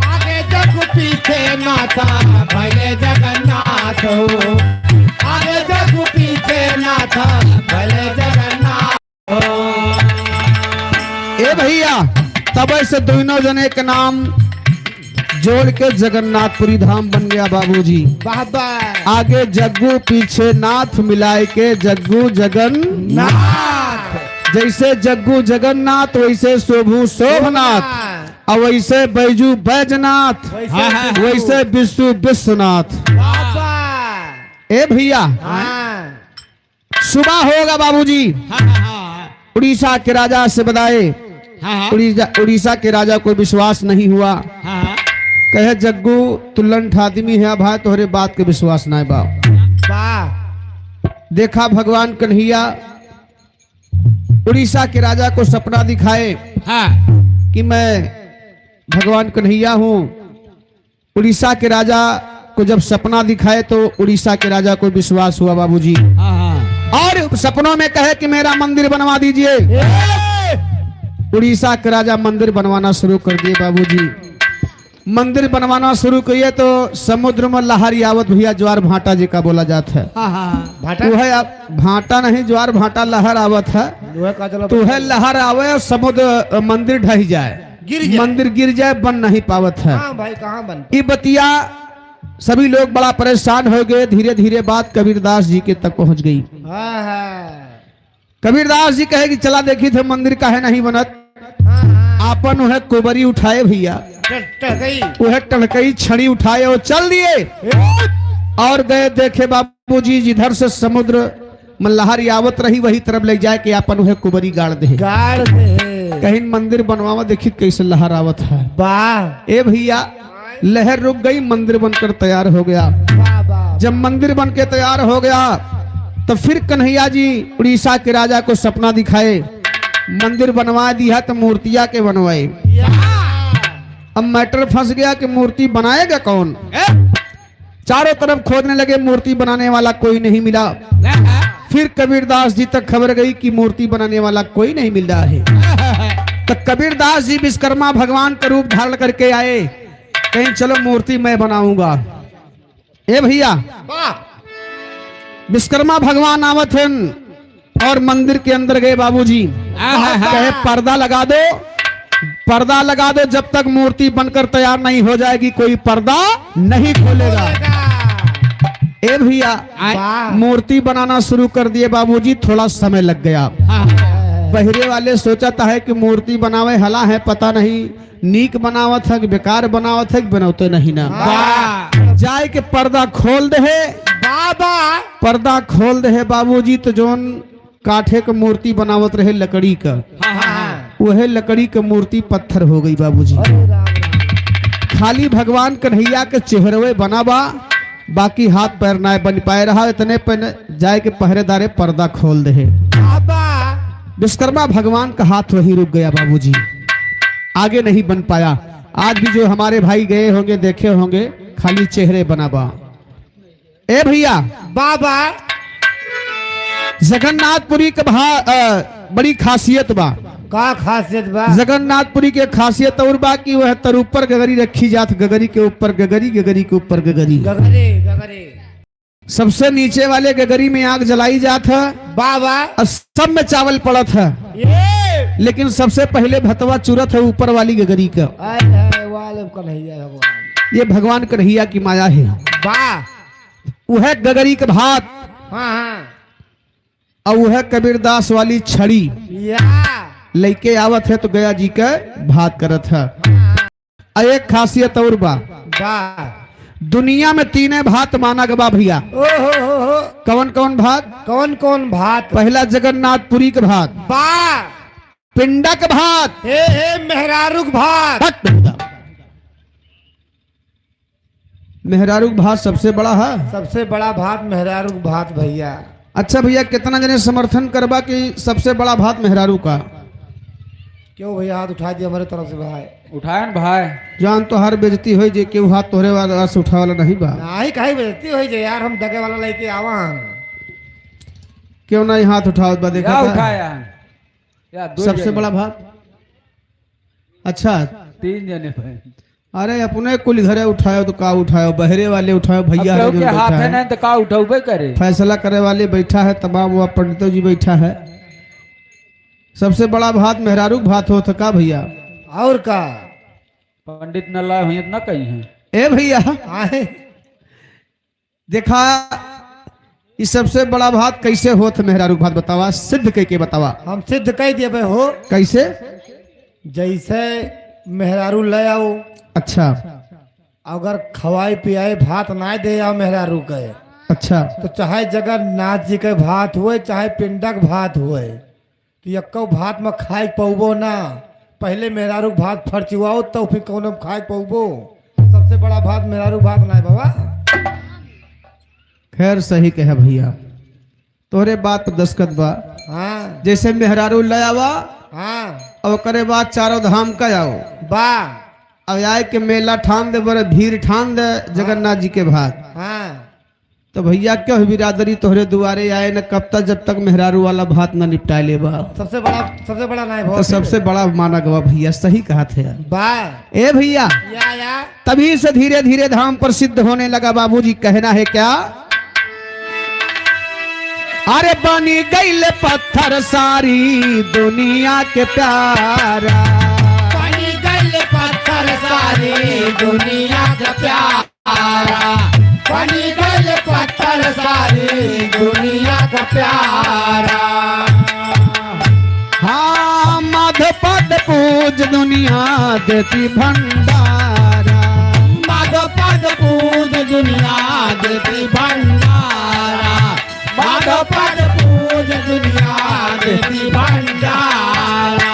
आगे जग्गू पीछे नाथ भैल जगन्नाथ हो। आगे जग्गू पीछे नाथ भैल जगन्नाथ हो। ए भैया, तबे से दोनों जने के नाम जोड़ के जगन्नाथपुरी धाम बन गया बाबूजी। वाह, वाह। आगे जग्गू पीछे नाथ मिलाए के जग्गू जगन्नाथ। नाथ। जैसे जग्गू जगन्नाथ वैसे शोभू शोभनाथ। वाह। और वैसे बैजू बैजनाथ। वैसे हाँ, हाँ। वैसे विष्णु विश्वनाथ। वाह, वाह। ए भैया। हाँ। सुबह होगा बाबूजी। हाँ, हाँ, हाँ। उड़ीसा के राजा से बताए। हाँ, हाँ। उड़ीसा, उड़ीसा के राजा को विश्वास नहीं हुआ। हाँ, हाँ। कहे, "जग्गू, तू लंठ आदमी है भाई, तोहरे बात के विश्वास नहीं बा।" वाह। देखा भगवान कन्हैया उड़ीसा के राजा को सपना दिखाए हाँ। कि मैं भगवान कन्हैया हूँ। उड़ीसा के राजा को जब सपना दिखाए तो उड़ीसा के राजा को विश्वास हुआ बाबूजी। हाँ, हाँ। और सपनों में कहे कि मेरा मंदिर बनवा दीजिए। ए! उड़ीसा के राजा मंदिर बनवाना शुरू कर दिए बाबूजी। मंदिर बनवाना शुरू किए तो समुद्र में लहर आवत भैया, ज्वार भाटा जेका बोला जात है। हाँ, हाँ, हाँ। भाटा? वह अब भाटा नहीं, ज्वार भाटा लहर आवत है। वह का चलो तो वह लहर आवे और समुद्र, अ, मंदिर ढह जाए, गिर जाए। मंदिर गिर जाए, बन नहीं पावत है। हाँ भाई, कहाँ बन? ई बतिया सभी लोग बड़ा परेशान हो गए। धीरे धीरे बात कबीरदास जी के तक पहुँच गई। हाँ, हाँ। कबीरदास जी कहे कि चला देखी थे मंदिर काहे नहीं बनत। हाँ, हाँ। आपन वह कुबरी उठाए भैया, ट-, टहकई। वह टहकई छड़ी उठाए और चल दिए। ए! और गए देखे बाबूजी जिधर से समुद्र में लहर आवत रही वही तरफ ले जाए के आपन वह कुबरी गाड़ दे। गाड़ दे। कहीं मंदिर बनवावा देखी कैसे लहर आवत है। वाह। ए भैया, लहर रुक गई, मंदिर बनकर तैयार हो गया। वाह, वाह। जब मंदिर बन के तैयार हो गया, तो फिर कन्हैया जी उड़ीसा के राजा को सपना दिखाए, मंदिर बनवा दिया तो मूर्तिया के बनवाए। या। अब मैटर फंस गया कि मूर्ति बनाएगा कौन? ए? चारों तरफ खोदने लगे, मूर्ति बनाने वाला कोई नहीं मिला। ए? फिर कबीरदास जी तक खबर गई कि मूर्ति बनाने वाला कोई नहीं मिल रहा है। तो कबीरदास जी विश्वकर्मा भगवान का रूप धारण करके आए, कहीं चलो मूर्ति मैं बनाऊंगा। ए भैया, वाह। विश्वकर्मा भगवान आवत हन और मंदिर के अंदर गए बाबूजी। आहा। कहे, "पर्दा लगा दो, पर्दा लगा दो, जब तक मूर्ति बनकर तैयार नहीं हो जाएगी, कोई पर्दा नहीं खोलेगा।" ए भैया, आए। वाह। मूर्ति बनाना शुरू कर दिए बाबूजी, थोड़ा समय लग गया। हाँ। बहिरे वाले सोचत है कि मूर्ति बनावे हला है, पता नहीं नीक बनावत है कि बेकार बनावत है कि बनौते नहीं ना। वाह। जाए के पर्दा खोल दे है। बाबा। पर्दा खोल दे है बाबूजी, तो जौन काठे के मूर्ति बनावत रहे लकड़ी का, हाँ, हाँ, हाँ। वह लकड़ी के मूर्ति पत्थर हो गई बाबूजी। अरे राम, राम। खाली भगवान कन्हैया के चेहरवे बना बा, बाकी हाथ पैर ना बन पाए रहा। इतने पे न जाए के पहरेदारे पर्दा खोल दे है। बाबा। विश्वकर्मा भगवान का हाथ वहीं रुक गया बाबूजी, आगे नहीं बन पाया। आज भी जो हमारे भाई गए होंगे, देखे होंगे, खाली चेहरे बना बा। ए भैया, बाबा। जगन्नाथपुरी के भा-, अ, बड़ी खासियत बा। का खासियत बा? जगन्नाथपुरी के खासियत और बा कि वह तर ऊपर गगरी रखी जात, गगरी के ऊपर गगरी, गगरी के ऊपर गगरी। गगरी, गगरी। सबसे नीचे वाले गगरी में आग जलाई जात है। बाबा। और सब में चावल पड़त है। ये। लेकिन सबसे पहले भतवा चुरत है ऊपर वाली गगरी का। आय हाय, वाह रे कन्हैया भगवान। ये भगवान कन्हैया की माया है। वाह। वह गगरी के भात। हाँ, हाँ। और वह कबीरदास वाली छड़ी। या। लेके आवत है तो गया जी के भात करत है। हाँ। आ एक खासियत और बा। बा। दुनिया में तीने भात माना गवा भैया। ओ हो हो हो। कौन कौन भात? कौन कौन भात? पहला जगन्नाथपुरी के भात। बा। पिंडक भात। हे, हे, मेहरारू के भात। हट बेटा। मेहरारू के भात सबसे बड़ा है। सबसे बड़ा भात मेहरारू के भात भैया। अच्छा भैया, कितना जने समर्थन करबा कि सबसे बड़ा भात मेहरारू का? क्यों भैया, हाथ उठा दिया हमारे तरफ से भाई। उठाए न भाई। जान तोहार बेइज्जती होई जे केहू हाथ तोहरे वाला से उठावे वाला नहीं बा। नाही, काहे बेइज्जती होई जे यार, हम दगे वाला लेके आवा हम। क्यों नहीं हाथ उठावत बा, देखा या था? उठाया। या दो सबसे जने। बड़ा भात। अच्छा। तीन जने भाई। अरे अपने कुल घरे उठायो तो का उठायो, बहरे वाले उठायो, भैया अब है केहू जो के हाथ बैठा है है। नहीं तो का उठौबे करे। फैसला करे वाले बैठा है तमाम, वह पंडितो जी बैठा है। सबसे बड़ा भात मेहरारू के भात होत है का भैया? और का? पंडित न लाए हुए इतना कही है। ए भैया, आए। देखा, ई सबसे बड़ा भात कैसे होत है मेहरारू के भात बतावा, सिद्ध कई के बतावा। हम सिद्ध कई देबे हो। कैसे? जैसे मेहरारू ले आओ। अच्छा। अगर खवाई पियाई भात ना दे आओ मेहरारू के। अच्छा। तो चाहे जगन्नाथ जी के भात हुए, चाहे पिंडक भात हुए, कि यक्को भात में खाए पउबो ना। पहिले मेहरारू के भात फरचुआओ, तउ फिर कउनो में खाए पउबो। सबसे बड़ा भात मेहरारू के भात ना है बाबा। खैर, सही कहे भइया, तोहरे बात पर दस्तखत बा। हाँ। जैसे मेहरारू ले आवा, हाँ। अउर ओकरे बाद चारों धाम का आओ। बा। अब आए के मेला ठान दे, बड़े भीड़ ठान दे, हाँ। जगन्नाथ जी के भात। हाँ। तो भइया, क्यों बिरादरी तोहरे दुआरे आए न, कब तक, जब तक मेहरारू वाला भात न निपटाए लेबा। सबसे बड़ा, सबसे बड़ा ना है तो बहुत। सबसे बड़ा माना गवा भइया, सही कहत है। बा। ए भइया, या, या। तभी से धीरे धीरे धाम प्रसिद्ध होने लगा। बाबूजी, कहना है क्या? अरे बनी गइल पत्थर सारी दुनिया के प्यारा। बनी गइल पत्थर सारी दुनिया के प्यारा। बनी गइल पत्थर सारी दुनिया के प्यारा। हाँ, माधो पद पूज दुनिया देती भंडारा। माधो पद पूज दुनिया देती भंडारा। माधो पद पूज दुनिया देती भंडारा।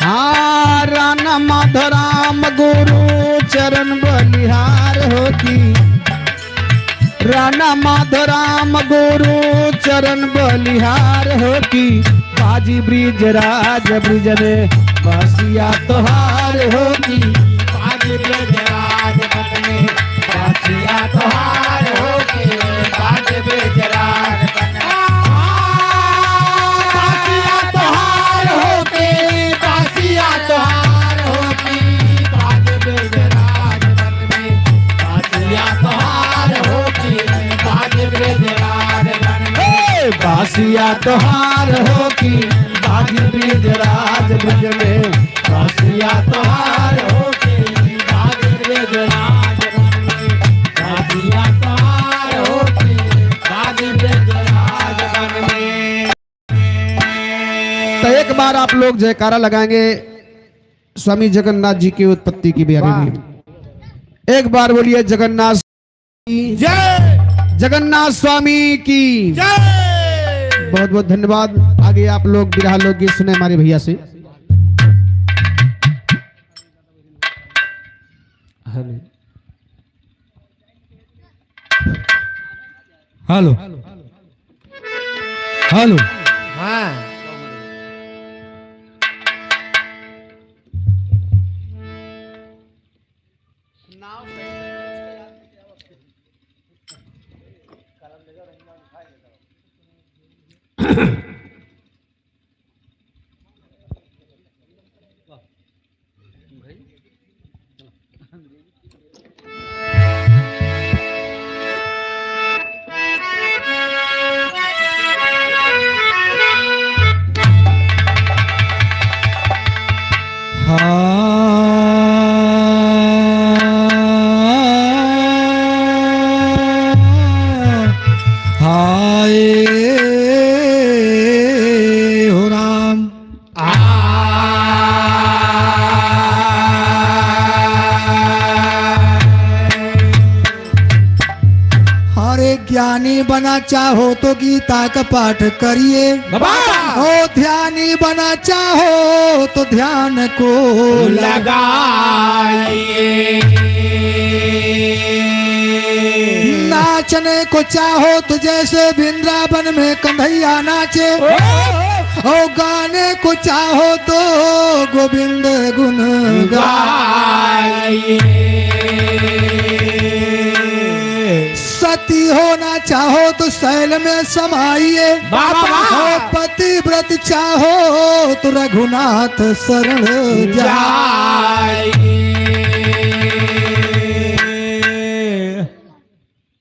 हाँ, राणा माधो राम गुरु चरण बलिहार होती। राणा माधो राम गुरु चरण बलिहार होती। बाजी ब्रिजराज ब्रिज में बासिया तोहार होती। बाजी ब्रिजराज ब्रिज में बासिया तोहार होती। बाजी ब्रिजराज ब्रिज में बासिया तोहार होती। बासिया तोहार होती। बाजी ब्रिजराज ब्रिज में बासिया तोहार होती। बाजी ब्रिजराज ब्रिज में। हे, बासिया तोहार होती। बाजी ब्रिजराज ब्रिज में। बासिया तोहार होती। बाजी ब्रिजराज ब्रिज में। बासिया तोहार होती। बाजी ब्रिजराज ब्रिज में। तो एक बार आप लोग जयकारा लगाएंगे स्वामी जगन्नाथ जी की उत्पत्ति की बारे में। वाह। एक बार बोलिए जगन्नाथ की जय। जगन्नाथ स्वामी की जय। बहुत बहुत धन्यवाद। आगे आप लोग बिरहा लोकगीत सुने हमारे भइया से। हेलो। हेलो। हेलो। हाँ। हाँ, हाय हो राम। आ। अरे ज्ञानी बना चाहो तो गीता का पाठ करिए। बाबा। और ध्यानी बना चाहो तो ध्यान को लगाइए। नाचने को चाहो तो जैसे वृंदावन में कन्हैया नाचे। ओ। और गाने को चाहो तो गोविंद गुण गाइए। सती होना चाहो तो शैल में समाइए। बाबा। और पतिव्रत चाहो तो रघुनाथ शरण जाइए।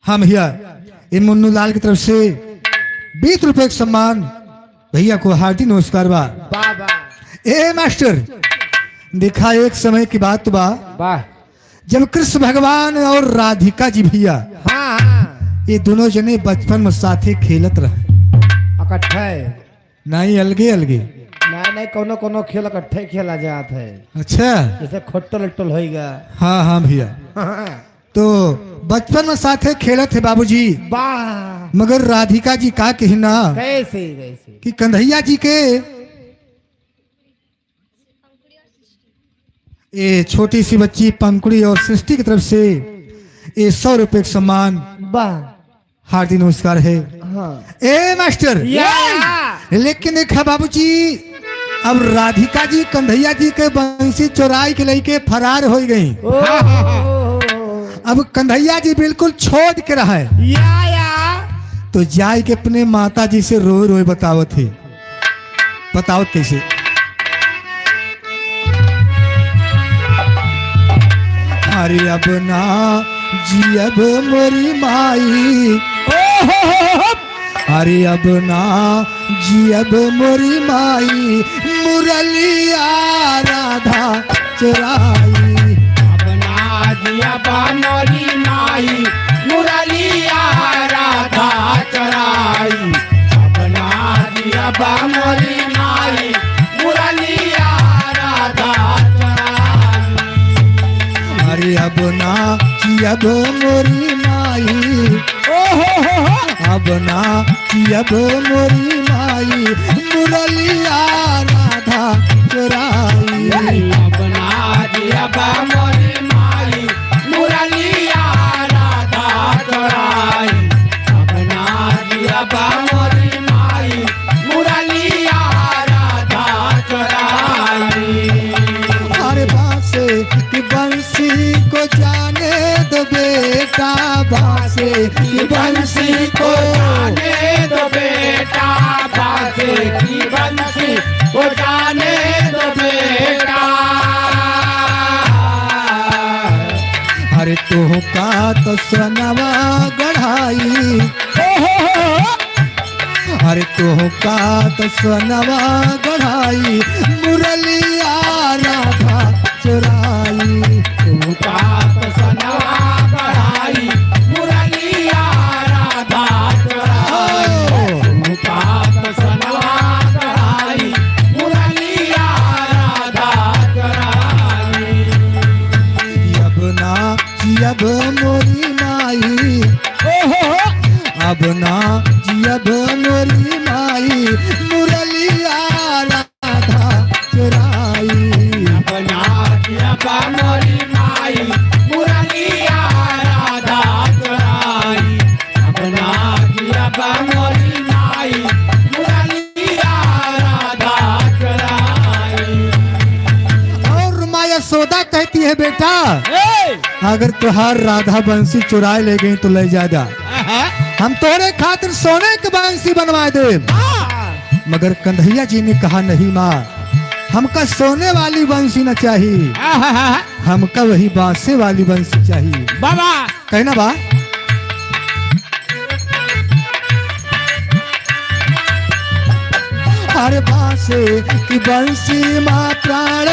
हाँ भइया, ए मुन्नू लाल की तरफ से बीस रुपए का सम्मान भइया को हार्दिक नमस्कार बा। वाह, वाह। ए मास्टर, देखा एक समय की बात बा, वाह। जब कृष्ण भगवान और राधिका जी भइया, हाँ, हाँ। ये दोनों जने बचपन में साथे खेलत रहे। इकट्ठे। नहीं, अलगे अलगे। नहीं, नहीं, कोनो कोनो खेल इकट्ठे खेला जात है। अच्छा। जैसे खोट्टल उट्टल होइगा। हाँ, हाँ भइया। हाँ। तो बचपन में साथे खेलत है बाबूजी। वाह। मगर राधिका जी का कही ना कैसे, कैसे? कि कन्हैया जी के ये छोटी सी बच्ची पंखुड़ी और सृष्टि की तरफ से ये सौ रुपए का सम्मान। वाह। हार्दिक नमस्कार है। हाँ। ए मास्टर। या। लेकिन एक है बाबूजी, अब राधिका जी कन्हैया जी के बंसी चोराई के लेके फरार हो गई। ओ। अब कन्हैया जी बिल्कुल छोड़ के रहा है। या, या। तो जाए के अपने माता जी से रोए रोए बतावत है। बताओ कैसे। अरे अब ना जियब मोरी माई। ओ हो हो हो। अरे अब ना जियब मोरी माई, मुरलिया राधा चोराई। अब ना जियब मोरी माई, मुरलिया राधा चोराई। अब ना जियब मोरी माई, मुरलिया राधा चोराई। अरे अब ना जियब मोरी माई, ओ हो हो हो। अब ना जियब मोरी माई, मुरलिया राधा चोराई। अब ना जियब मोरी माई, मुरलिया राधा चोराई। अब ना जियब मोरी माई, मुरलिया राधा चोराई। अरे बांसे की बंसी को जाने दो बेटा, बांसे की बंसी को जाने दो बेटा, बांसे की बंसी को जाने दो बेटा। अरे तोहका तो सोनवा गढ़ाई, ओ हो हो हो। अरे तोहका तो सोनवा गढ़ाई, मुरलिया राधा चोराई। तोहका तो सोनवा गढ़ाई, मुरलिया राधा चोराई। ओ। तोहका तो सोनवा गढ़ाई, मुरलिया राधा चोराई। अब ना जियब मोरी माई, ओ हो हो। अब ना जियब मोरी माई, मुरलिया राधा चोराई। अब ना जियब मोरी माई, मुरलिया राधा चोराई। अब ना जियब मोरी माई, मुरलिया राधा चोराई। और माँ यशोदा कहती है, बेटा, ए! अगर तुहार राधा बंसी चुराए ले गई तो ले जा जा। आहा। हम तोहरे खातिर सोने के बंसी बनवा दे। हाँ। मगर कन्हैया जी ने कहा, नहीं माँ, हमका सोने वाली बंसी न चाहिए, आहा। हमका वही बांसे वाली बंसी चाहिए। बाबा। कहना बा। अरे बांसे की बंसी मा प्राण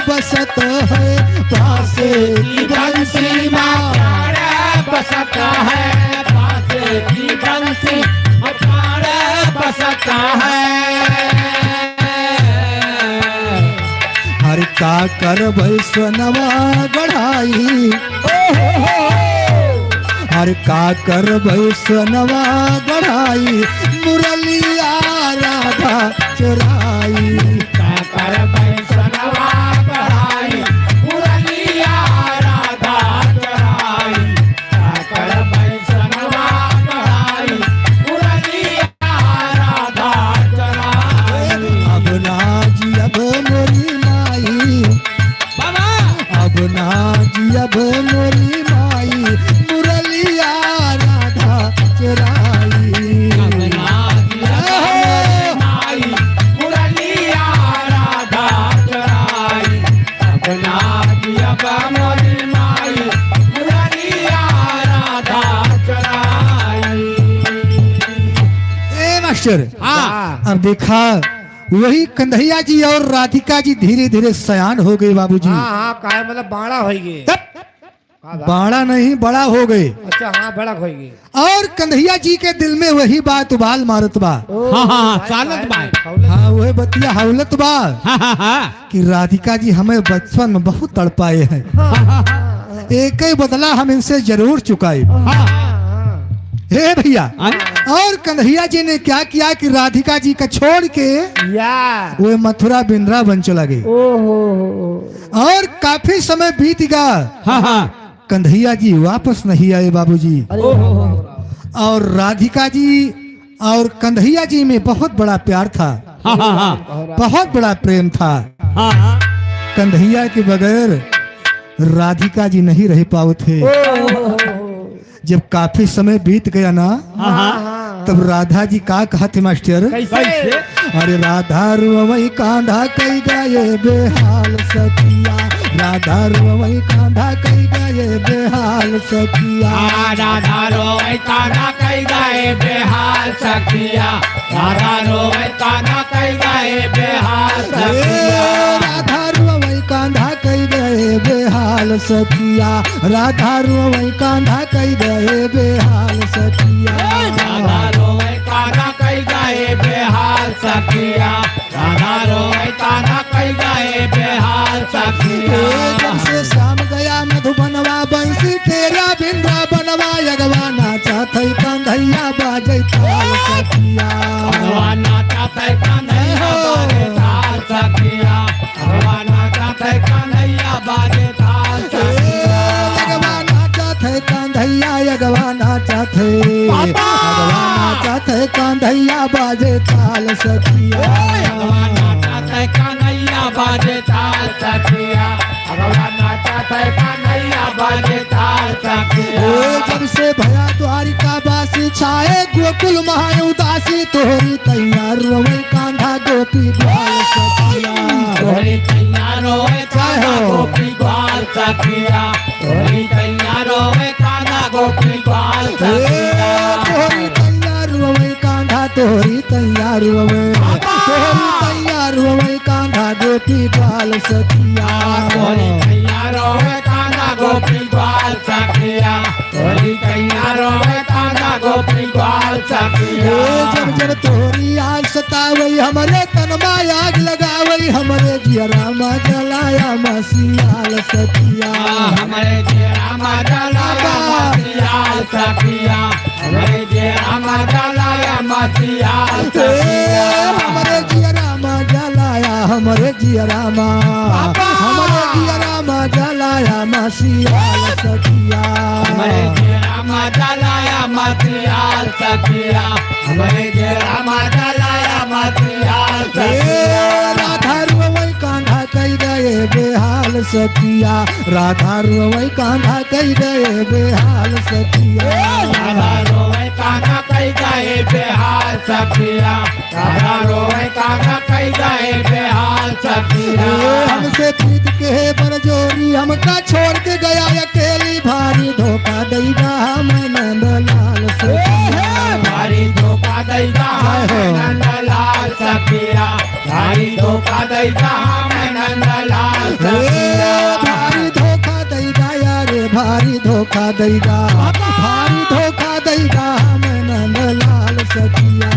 बसत है, बांसे की बंसी मा प्राण बसत है, बांसे की बंसी मा प्राण बसत है। हर का करबै सोनवा गढ़ाई, ओ हो हो। हर का करबै सोनवा गढ़ाई, मुरलिया राधा चोराई। का करबै सोनवा गढ़ाई, मुरलिया राधा चोराई। का करबै सोनवा गढ़ाई, मुरलिया राधा चोराई। अब ना जियब मोरी माई। बाबा। अब ना जियब मोरी माई, मुरलिया राधा चोराई। अब ना जियब मोरी माई, मुरलिया राधा चोराई। अब ना जियब मोरी माई, मुरलिया राधा चोराई। ए मास्टर, हाँ। अब देखा, वही कन्हैया जी और राधिका जी धीरे धीरे सयान हो गए बाबूजी। हाँ, हाँ, काहे मतलब बाड़ा होइ गए। तब का बात? बाड़ा नहीं, बड़ा हो गए। अच्छा, हाँ, बड़ा होइ गए। और कन्हैया जी के दिल में वही बात उबाल मारत बा। ओ, हाँ, हाँ, हाँ, भाई, चालत भाई, बा। हौलत। हाँ, वही बतिया हौलत बा। हाँ, हाँ, हाँ। कि राधिका जी हमें बचपन में बहुत तड़पाए हैं। हाँ, हाँ, हाँ, हाँ। एक ही बदला हम इनसे जरूर चुकाई। हाँ। हे भैया, हाँ। और कन्हैया जी ने क्या किया कि राधिका जी का छोड़ के या। वो मथुरा वृंदावन चला गए। ओहो। और काफी समय बीत गया। हाँ, हाँ। कन्हैया जी वापस नहीं आए बाबूजी। अरे ओहो। और राधिका जी और कन्हैया जी में बहुत बड़ा प्यार था। हाँ, हाँ, हाँ। बहुत बड़ा प्रेम था। हाँ, हाँ। कन्हैया के बगैर राधिका जी नहीं रह पावत है। ओहो। जब काफी समय बीत गया ना, हाँ, हाँ। तब राधा जी का कहत है मास्टर? कैसे? अरे राधा रोवै कांधा कई गए बेहाल सखिया, राधा रोवै कांधा कई गए बेहाल सखिया। आ, राधा रोवै कांधा कई गए बेहाल सखिया, राधा रोवै कांधा कई गए बेहाल ए, सखिया। राधा रोवै कांधा कई गए बेहाल सखिया, राधा रोवै कांधा कई गए बेहाल सखिया। राधा रोवै कांधा कई गए बेहाल सखिया, राधा रोवै कांधा कई गए बेहाल सखिया। ए, जब से श्याम गया मधुबनवा, बंसी तेरा वृंदावनवा, अगवा नाचत है कन्हैया बाजै ताल सखिया। अगवा नाचत है कन्हैया बाजै ताल सखिया। अगवा नाचत है कन्हैया बाजै ताल सखिया। अगवा नाचत है कन्हैया, अगवा नाचत है। बाबा! अगवा नाचत है कन्हैया बाजै ताल सखिया। अगवा नाचत है कन्हैया बाजै ताल सखिया। अगवा नाचत है कन्हैया बाजै ताल सखिया। ए, जब से भया द्वारिका वासी, छाए गोकुल महा उदासी, तोहरी तैया रोवै कांधा गोपी ग्वाल सखिया। तोहरी तैया रोवै कांधा जय हो। गोपी ग्वाल सखिया। तोहरी तैया रोवै कांधा गोपी ग्वाल ए, सखिया। तोहरी तैया रोवै कांधा, तोहरी तैया रोवै। बाबा। तोहरी तैया रोवै कांधा गोपी ग्वाल सखिया। तोहरी तैया रोवै कांधा गोपी ग्वाल सखिया। तोहरी तैया रोवै कांधा गोपी ग्वाल सखिया। ए, जब जब तोहरी याद सतावै, हमरे तन मा आग लगावै, हमरे जियरा मा जलाया मसीयाल सखिया। हमरे जियरा मा जलाया बाबा। मसीयाल सखिया। हमरे जियरा मा जलाया मसीयाल ए, सखिया। हमरे जियरा मा जलाया, हमरे जियरा मा, बाबा। हमरे जियरा मा जलाया मसीयाल सखिया। हमरे जियरा मा जलाया मसीयाल सखिया। हमरे जियरा मा जलाया मसीयाल ए, सखिया। राधा रोवै कांधा कई गए बेहाल सखिया, राधा रोवै कांधा कई गए बेहाल सखिया। राधा रोवै कांधा कई गए बेहाल सखिया। राधा रोवै कांधा कई गए बेहाल सखिया। ए, हमसे प्रीत के है बरजोरी, हमका छोड़ के गया अकेली, भारी धोखा दैगा हम नंदलाल सखिया। ए, भारी धोखा दैगा हम जय हो। नंदलाल सखिया। भारी धोखा दैगा हम नंदलाल ए, सखिया। भारी धोखा दैगा यारे, भारी धोखा दैगा। बाबा। भारी धोखा दैगा हम नंदलाल सखिया।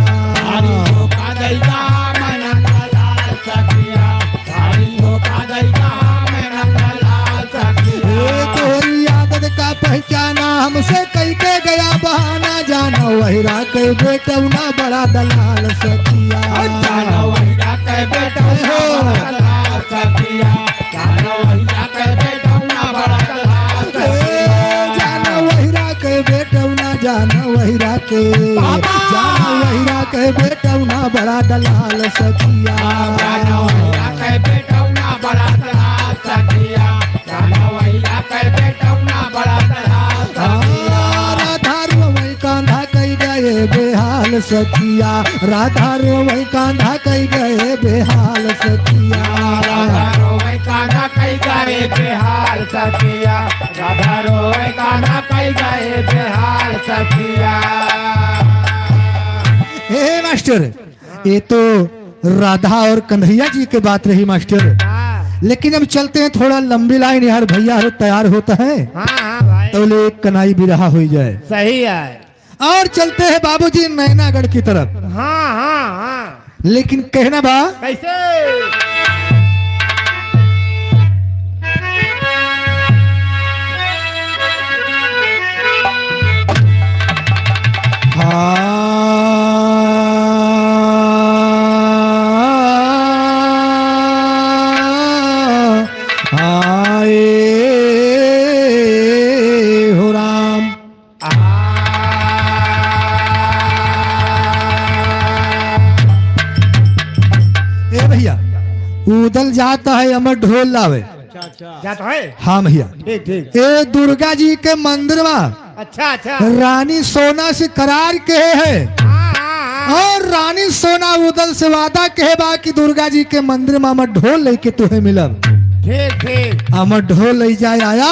भारी धोखा दैगा हम नंदलाल सखिया। भारी धोखा दैगा हम नंदलाल सखिया। ए, तोहरी आदत का पहचाना, हमसे कई के गया बहाना, जानो वही राखे बेटौना बड़ा दलाल सखिया। जानो वही राखे बेटौना बड़ा दलाल सखिया। जानो वही राखे बेटौना बड़ा दलाल सखिया। ए, जानो वही राखे बेटौना, जानो वही राखे। बाबा। जानो वही राखे बेटौना बड़ा दलाल सखिया। जानो वही राखे बेटौना बड़ा दलाल सखिया। राधा रोवै कांधा कई गए बेहाल सखिया, राधा रोवै कांधा कई गए बेहाल सखिया। राधा रोवै कांधा कई गए बेहाल सखिया, राधा रोवै कांधा कई गए बेहाल सखिया। हे मास्टर, ये तो राधा और कन्हैया जी के बात रही मास्टर। हाँ। लेकिन अब चलते हैं, थोड़ा लंबी लाइन यार, भैया हो तैयार होता है। हाँ, हाँ भाई। तो ले एक कनाई बिरहा हो जाए। सही है। और चलते हैं बाबूजी नैनागढ़ की तरफ। हाँ, हाँ, हाँ। लेकिन कहना बा कैसे? ए भइया, उदल जात है अमर ढोल लावे। अच्छा, अच्छा। जात है? हाँ भइया। ठीक, ठीक। ए दुर्गा जी के मंदिर मा अच्छा, अच्छा। रानी सोना से करार कहे है। हाँ, हाँ, हाँ। और रानी सोना उदल से वादा कहे बा कि दुर्गा जी के मंदिर मा अमर ढोल लइके तुहे मिलब। ठीक, ठीक। अमर ढोल लइ जाए आया।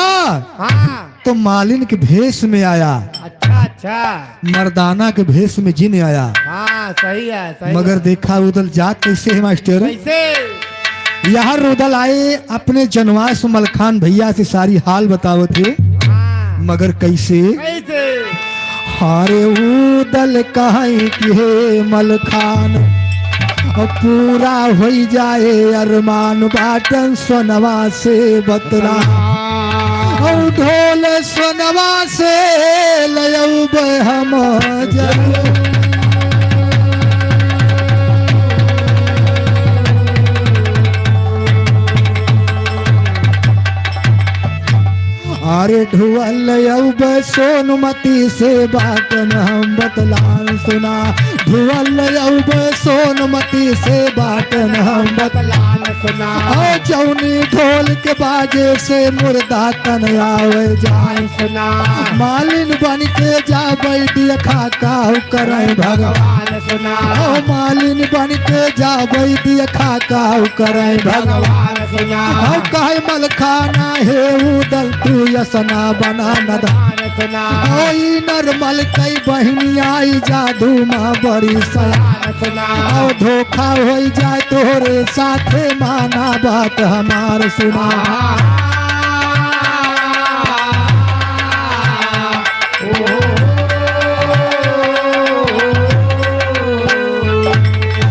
हाँ। तो मालिन के भेष में आया। अच्छा, अच्छा। मर्दाना के भेष में जिन आया। हाँ, सही है, सही मगर है। देखा उदल जात कैसे है मास्टर? कैसे? यहाँ उदल आए अपने जनवास मलखान भइया से सारी हाल बतावत है। हाँ। मगर कैसे? कैसे? हारे उदल कहीं कि हे मलखान, अब पूरा होई जाए अरमान, बाटन सोनवा से बतला। औ ढोल सोनवा से लयउबे हम जरूर। अरे ढोल अउब सोनमती से बाटन हम बतलान सुना। ढोल अउब सोनमती से बाटन हम बतलान सुना। ओ जौनी ढोल के बाजे से मुर्दा तन आवे जान सुना। मालिन बन के जाबै दियखा काहू करै भगवान सुना। ओ मालिन बन के जाबै दियखा काहू करै भगवान सुना। ओ कहै मलखाना हे उदल तू यसना बना नदान सुना। ओ ई नरमल कई बहिनी आई जादू मा बड़ी सयान सुना। ओ धोखा होई जाए तोहरे साथे माना बात हमार सुना।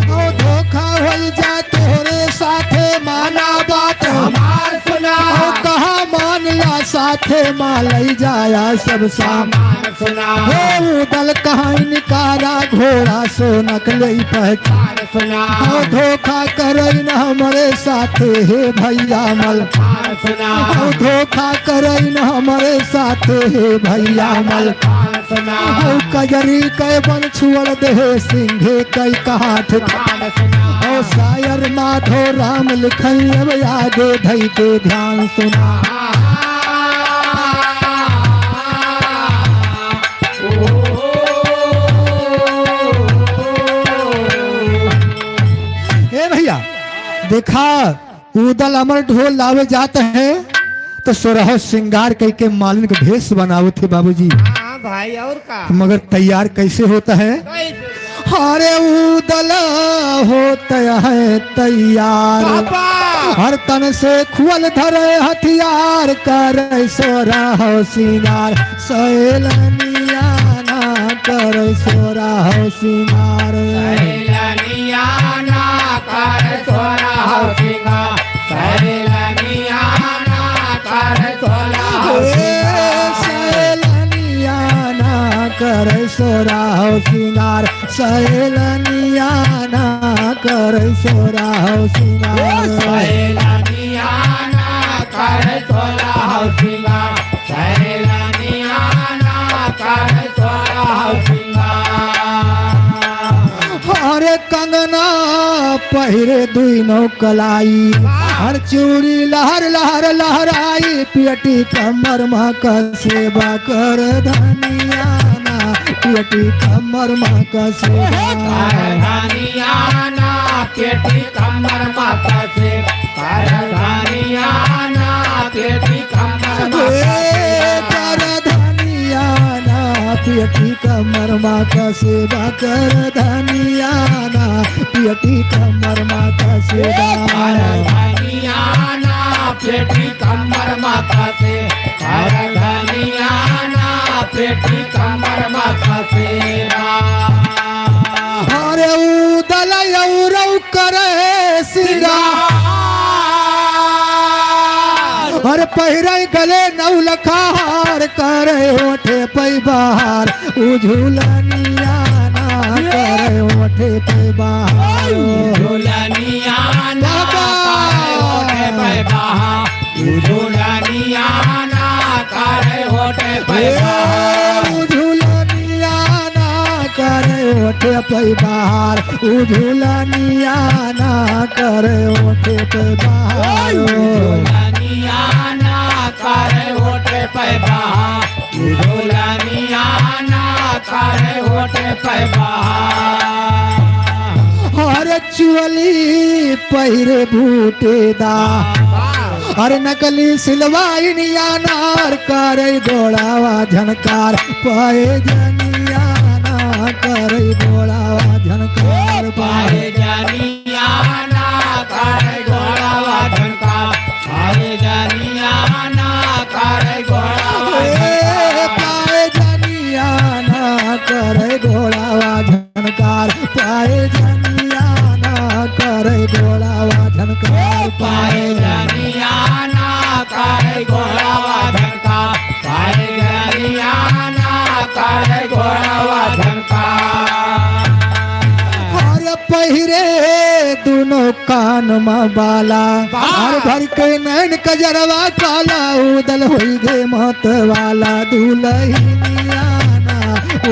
ओ धोखा होई जाए तोहरे साथे माना बात हमार सुना। ओ कहा मान ला साथे मा लई जाया सब सामान सुना। ओ उदल कहाँ निकारा घोड़ा सोनक लई पहचान सुना। ओ धोखा करई न हमरे साथे हे भइया मल सुना। ओ धोखा करई न हमरे साथे हे भइया मल सुना। ओ कजरी कै बन छुअल देहे सिंघे कै कहाठ सुना। ओ सायर माधो राम लिखई अब आगे धई के ध्यान सुना। ए भइया, देखा, उदल अमर ढोल लावे जात है, तो सोरहो सिंगार कइके मालिन के भेष बनावत है बाबूजी। हाँ भाई, और का? मगर तैयार कैसे होता है? कैसे? अरे उदल होता है तैयार। बाबा! हर तन से खुअल धरे हथियार, करे सोरहो सिंगार। सैलनिया ना करे सोरहो सिंगार। सैलनिया ना करे सोरहो सिंगार। सैलनिया ना करे सोरहो ए, सिंगार। सैलनिया ना करे सोरहो सिंगार। सैलनिया ना करे सोरहो सिंगार। सैलनिया ना करे सोरहो सिंगार। सैलनिया ना करे सोरहो सिंगार। अरे कंगना पहिरे दुइनो कलाई, वाह। हर चूड़ी लहर लहर लहराई, पेटी कमर मा कसे बा कर धनिया ना, पेटी कमर मा कसे बा। कर धनिया ना, पेटी कमर मा कसे बा। कर धनिया ना, पेटी कमर मा ए, कसे बा। कर धनिया ना, पेटी कमर मा कसे बा, कर धनिया ना, पेटी कमर मा कसे बा। ए, कर धनिया ना, पेटी कमर मा कसे, कर धनिया ना, पेटी कमर मा कसे बा। अरे उदल औरौ करे सिंगार। हर पहिरे गले नौलखा हार, करे ओठे पै बहार। उ झुलनिया ना करे ओठे पै बहार। उ झुलनिया ना करे ओठे पै बहार। उ झुलनिया ना करे ओठे पै बहार। उ झुलनिया ना करे ओठे पै बहार। उ झुलनिया ना करे ओठे पे बहार। झुलनिया ना करे ओठे पे बहार, झुलनिया ना करे ओठे पे बहार। अरे चोली पहिरे बूटेदार, अरे नकली सिलवाइनिया नार करे गोड़ावा झनकार, पायजनिया ना करे गोड़ावा झनकार, पायजनिया ना करे गोड़ावा झनकार, पायजनिया ना करे गोड़ावा ए, झनकार। पायजनिया ना करे गोड़ावा झनकार, पायजनिया ना करे गोड़ावा झनकार, पायजनिया ना करे गोड़ावा झनकार, पायजनिया ना करे गोड़ावा झनकार। अरे पहिरे दुनो कान मा बाला, वाह। अरे भर के नैन कजरवा काला, उदल होई गे मत वाला दुलहिनिया ना,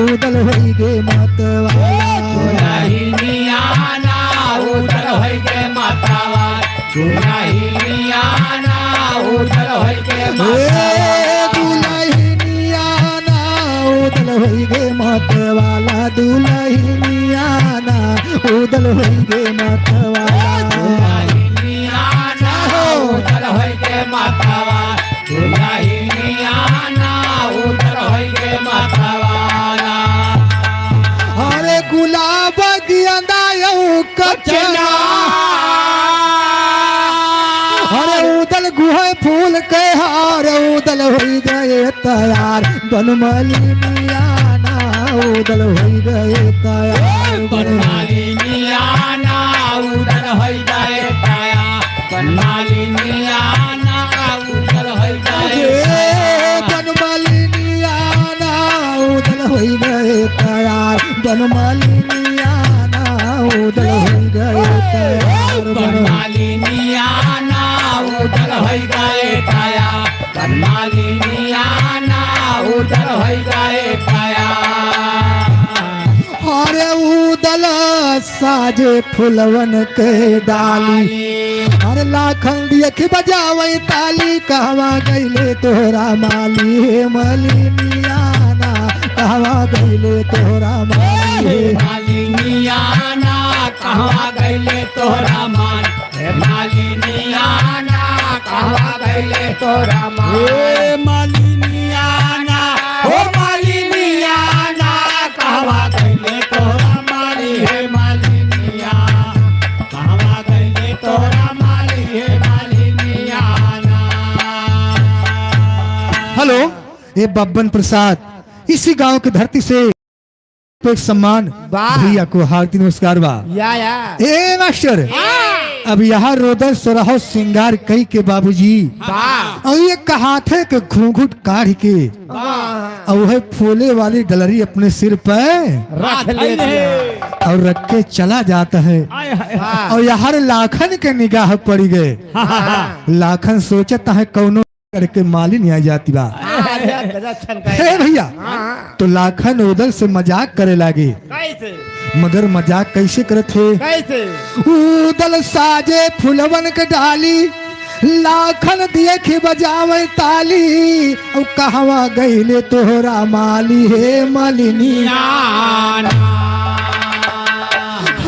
उदल होई गे मत वाला। दुलहिनिया ना उदल होई गे मत वाला, दुलहिनिया ना उदल होई गे मत वाला। ए दुलहिनिया ना उदल होई गे मत वाला, दुलहिनिया ना उदल होई गे मत वाला। दुलहिनिया ना उदल होई गे मत वाला, दुलहिनिया ना उदल होई गे मत वाला। अरे गुलाब गेंदा यौ कचना, अरे उदल गुहे फूल के हार, उदल होई गए तैयार, बनमालिनिया ना उदल होई गए तैयार, बनमालिनिया ना उदल होई गए तैयार, बनमालिनिया ना उदल होई गए ए, तैयार। बनमालिनिया ना उदल होई गए तैयार, बनमालिनिया ना उदल होई गए तैयार, बन- बनमालिनिया ना उदल होई गए तैयार, बनमालिनिया ना उदल होई गए तैयार। अरे उदल साजे फुलवन के डाली। अरे लाखन देखि बजावै ताली, कहवा गइले तोहरा माली, हे मलिनिया ना, कहवा गइले तोहरा माली, हे हे मलिनिया ना, कहवा गइले तोहरा माली, हे मलिनिया ना, कहवा गइले तोहरा माली। हे मलिनिया ना, हो मलिनिया ना, कहवा गइले तोहरा माली, हे मलिनिया, कहवा गइले तोहरा माली, हे मलिनिया ना। हेलो, ये बब्बन प्रसाद, इसी गांव की धरती से एक सम्मान वाह। भैया को हार्दिक नमस्कार बा। या, या। ए मास्टर, हाँ। अब यहाँ रोदन सोरहो सिंगार कई के बाबूजी। वाह। और ये कहाथे के घूंघट काढ़ के वाह। और वह फूले वाली डलरी अपने सिर पे रख लेती है। और रख के चला जाता है। आय, हाय, हाय। वाह। और यहाँ लाखन के निगाह पड़ी गए। हाँ, हाँ, हाँ। लाखन सोचता है कौनो करके मालिन आ जाती बा। हाँ, हाँ, हाँ, गजब छनकाए। हे भैया, हाँ। तो लाखन उदल से मजाक करे लागे। कैसे? मगर मजाक कैसे करत हे? कैसे? उदल साजे फुलवन के डाली, लाखन देखि बजावे ताली, औ कहवा गइले तोहरा माली हे मलिनिया।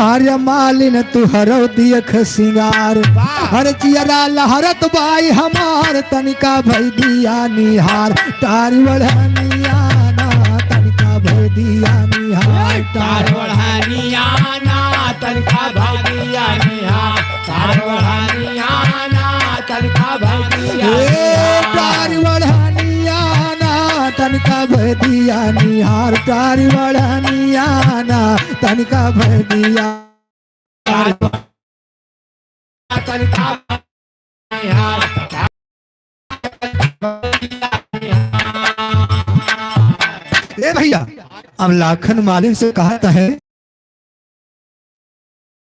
हरे मालिन तुहरो दियख सिंगार। वाह। हरे जियरा लहरत बाई हमार, तनिका भई दिया निहार। टारी ओढ़निया ना, तनिका भई दिया निहार। टारी ओढ़निया ना, तनिका भई दिया निहार। टारी ओढ़निया ना, तनिका भई दिया ए, निहार। टारी ओढ़निया ना, तनिका भई दिया निहार। टारी ओढ़निया ना, तनिका भई दिया ए भैया, अब लाखन मालिन से कहत है,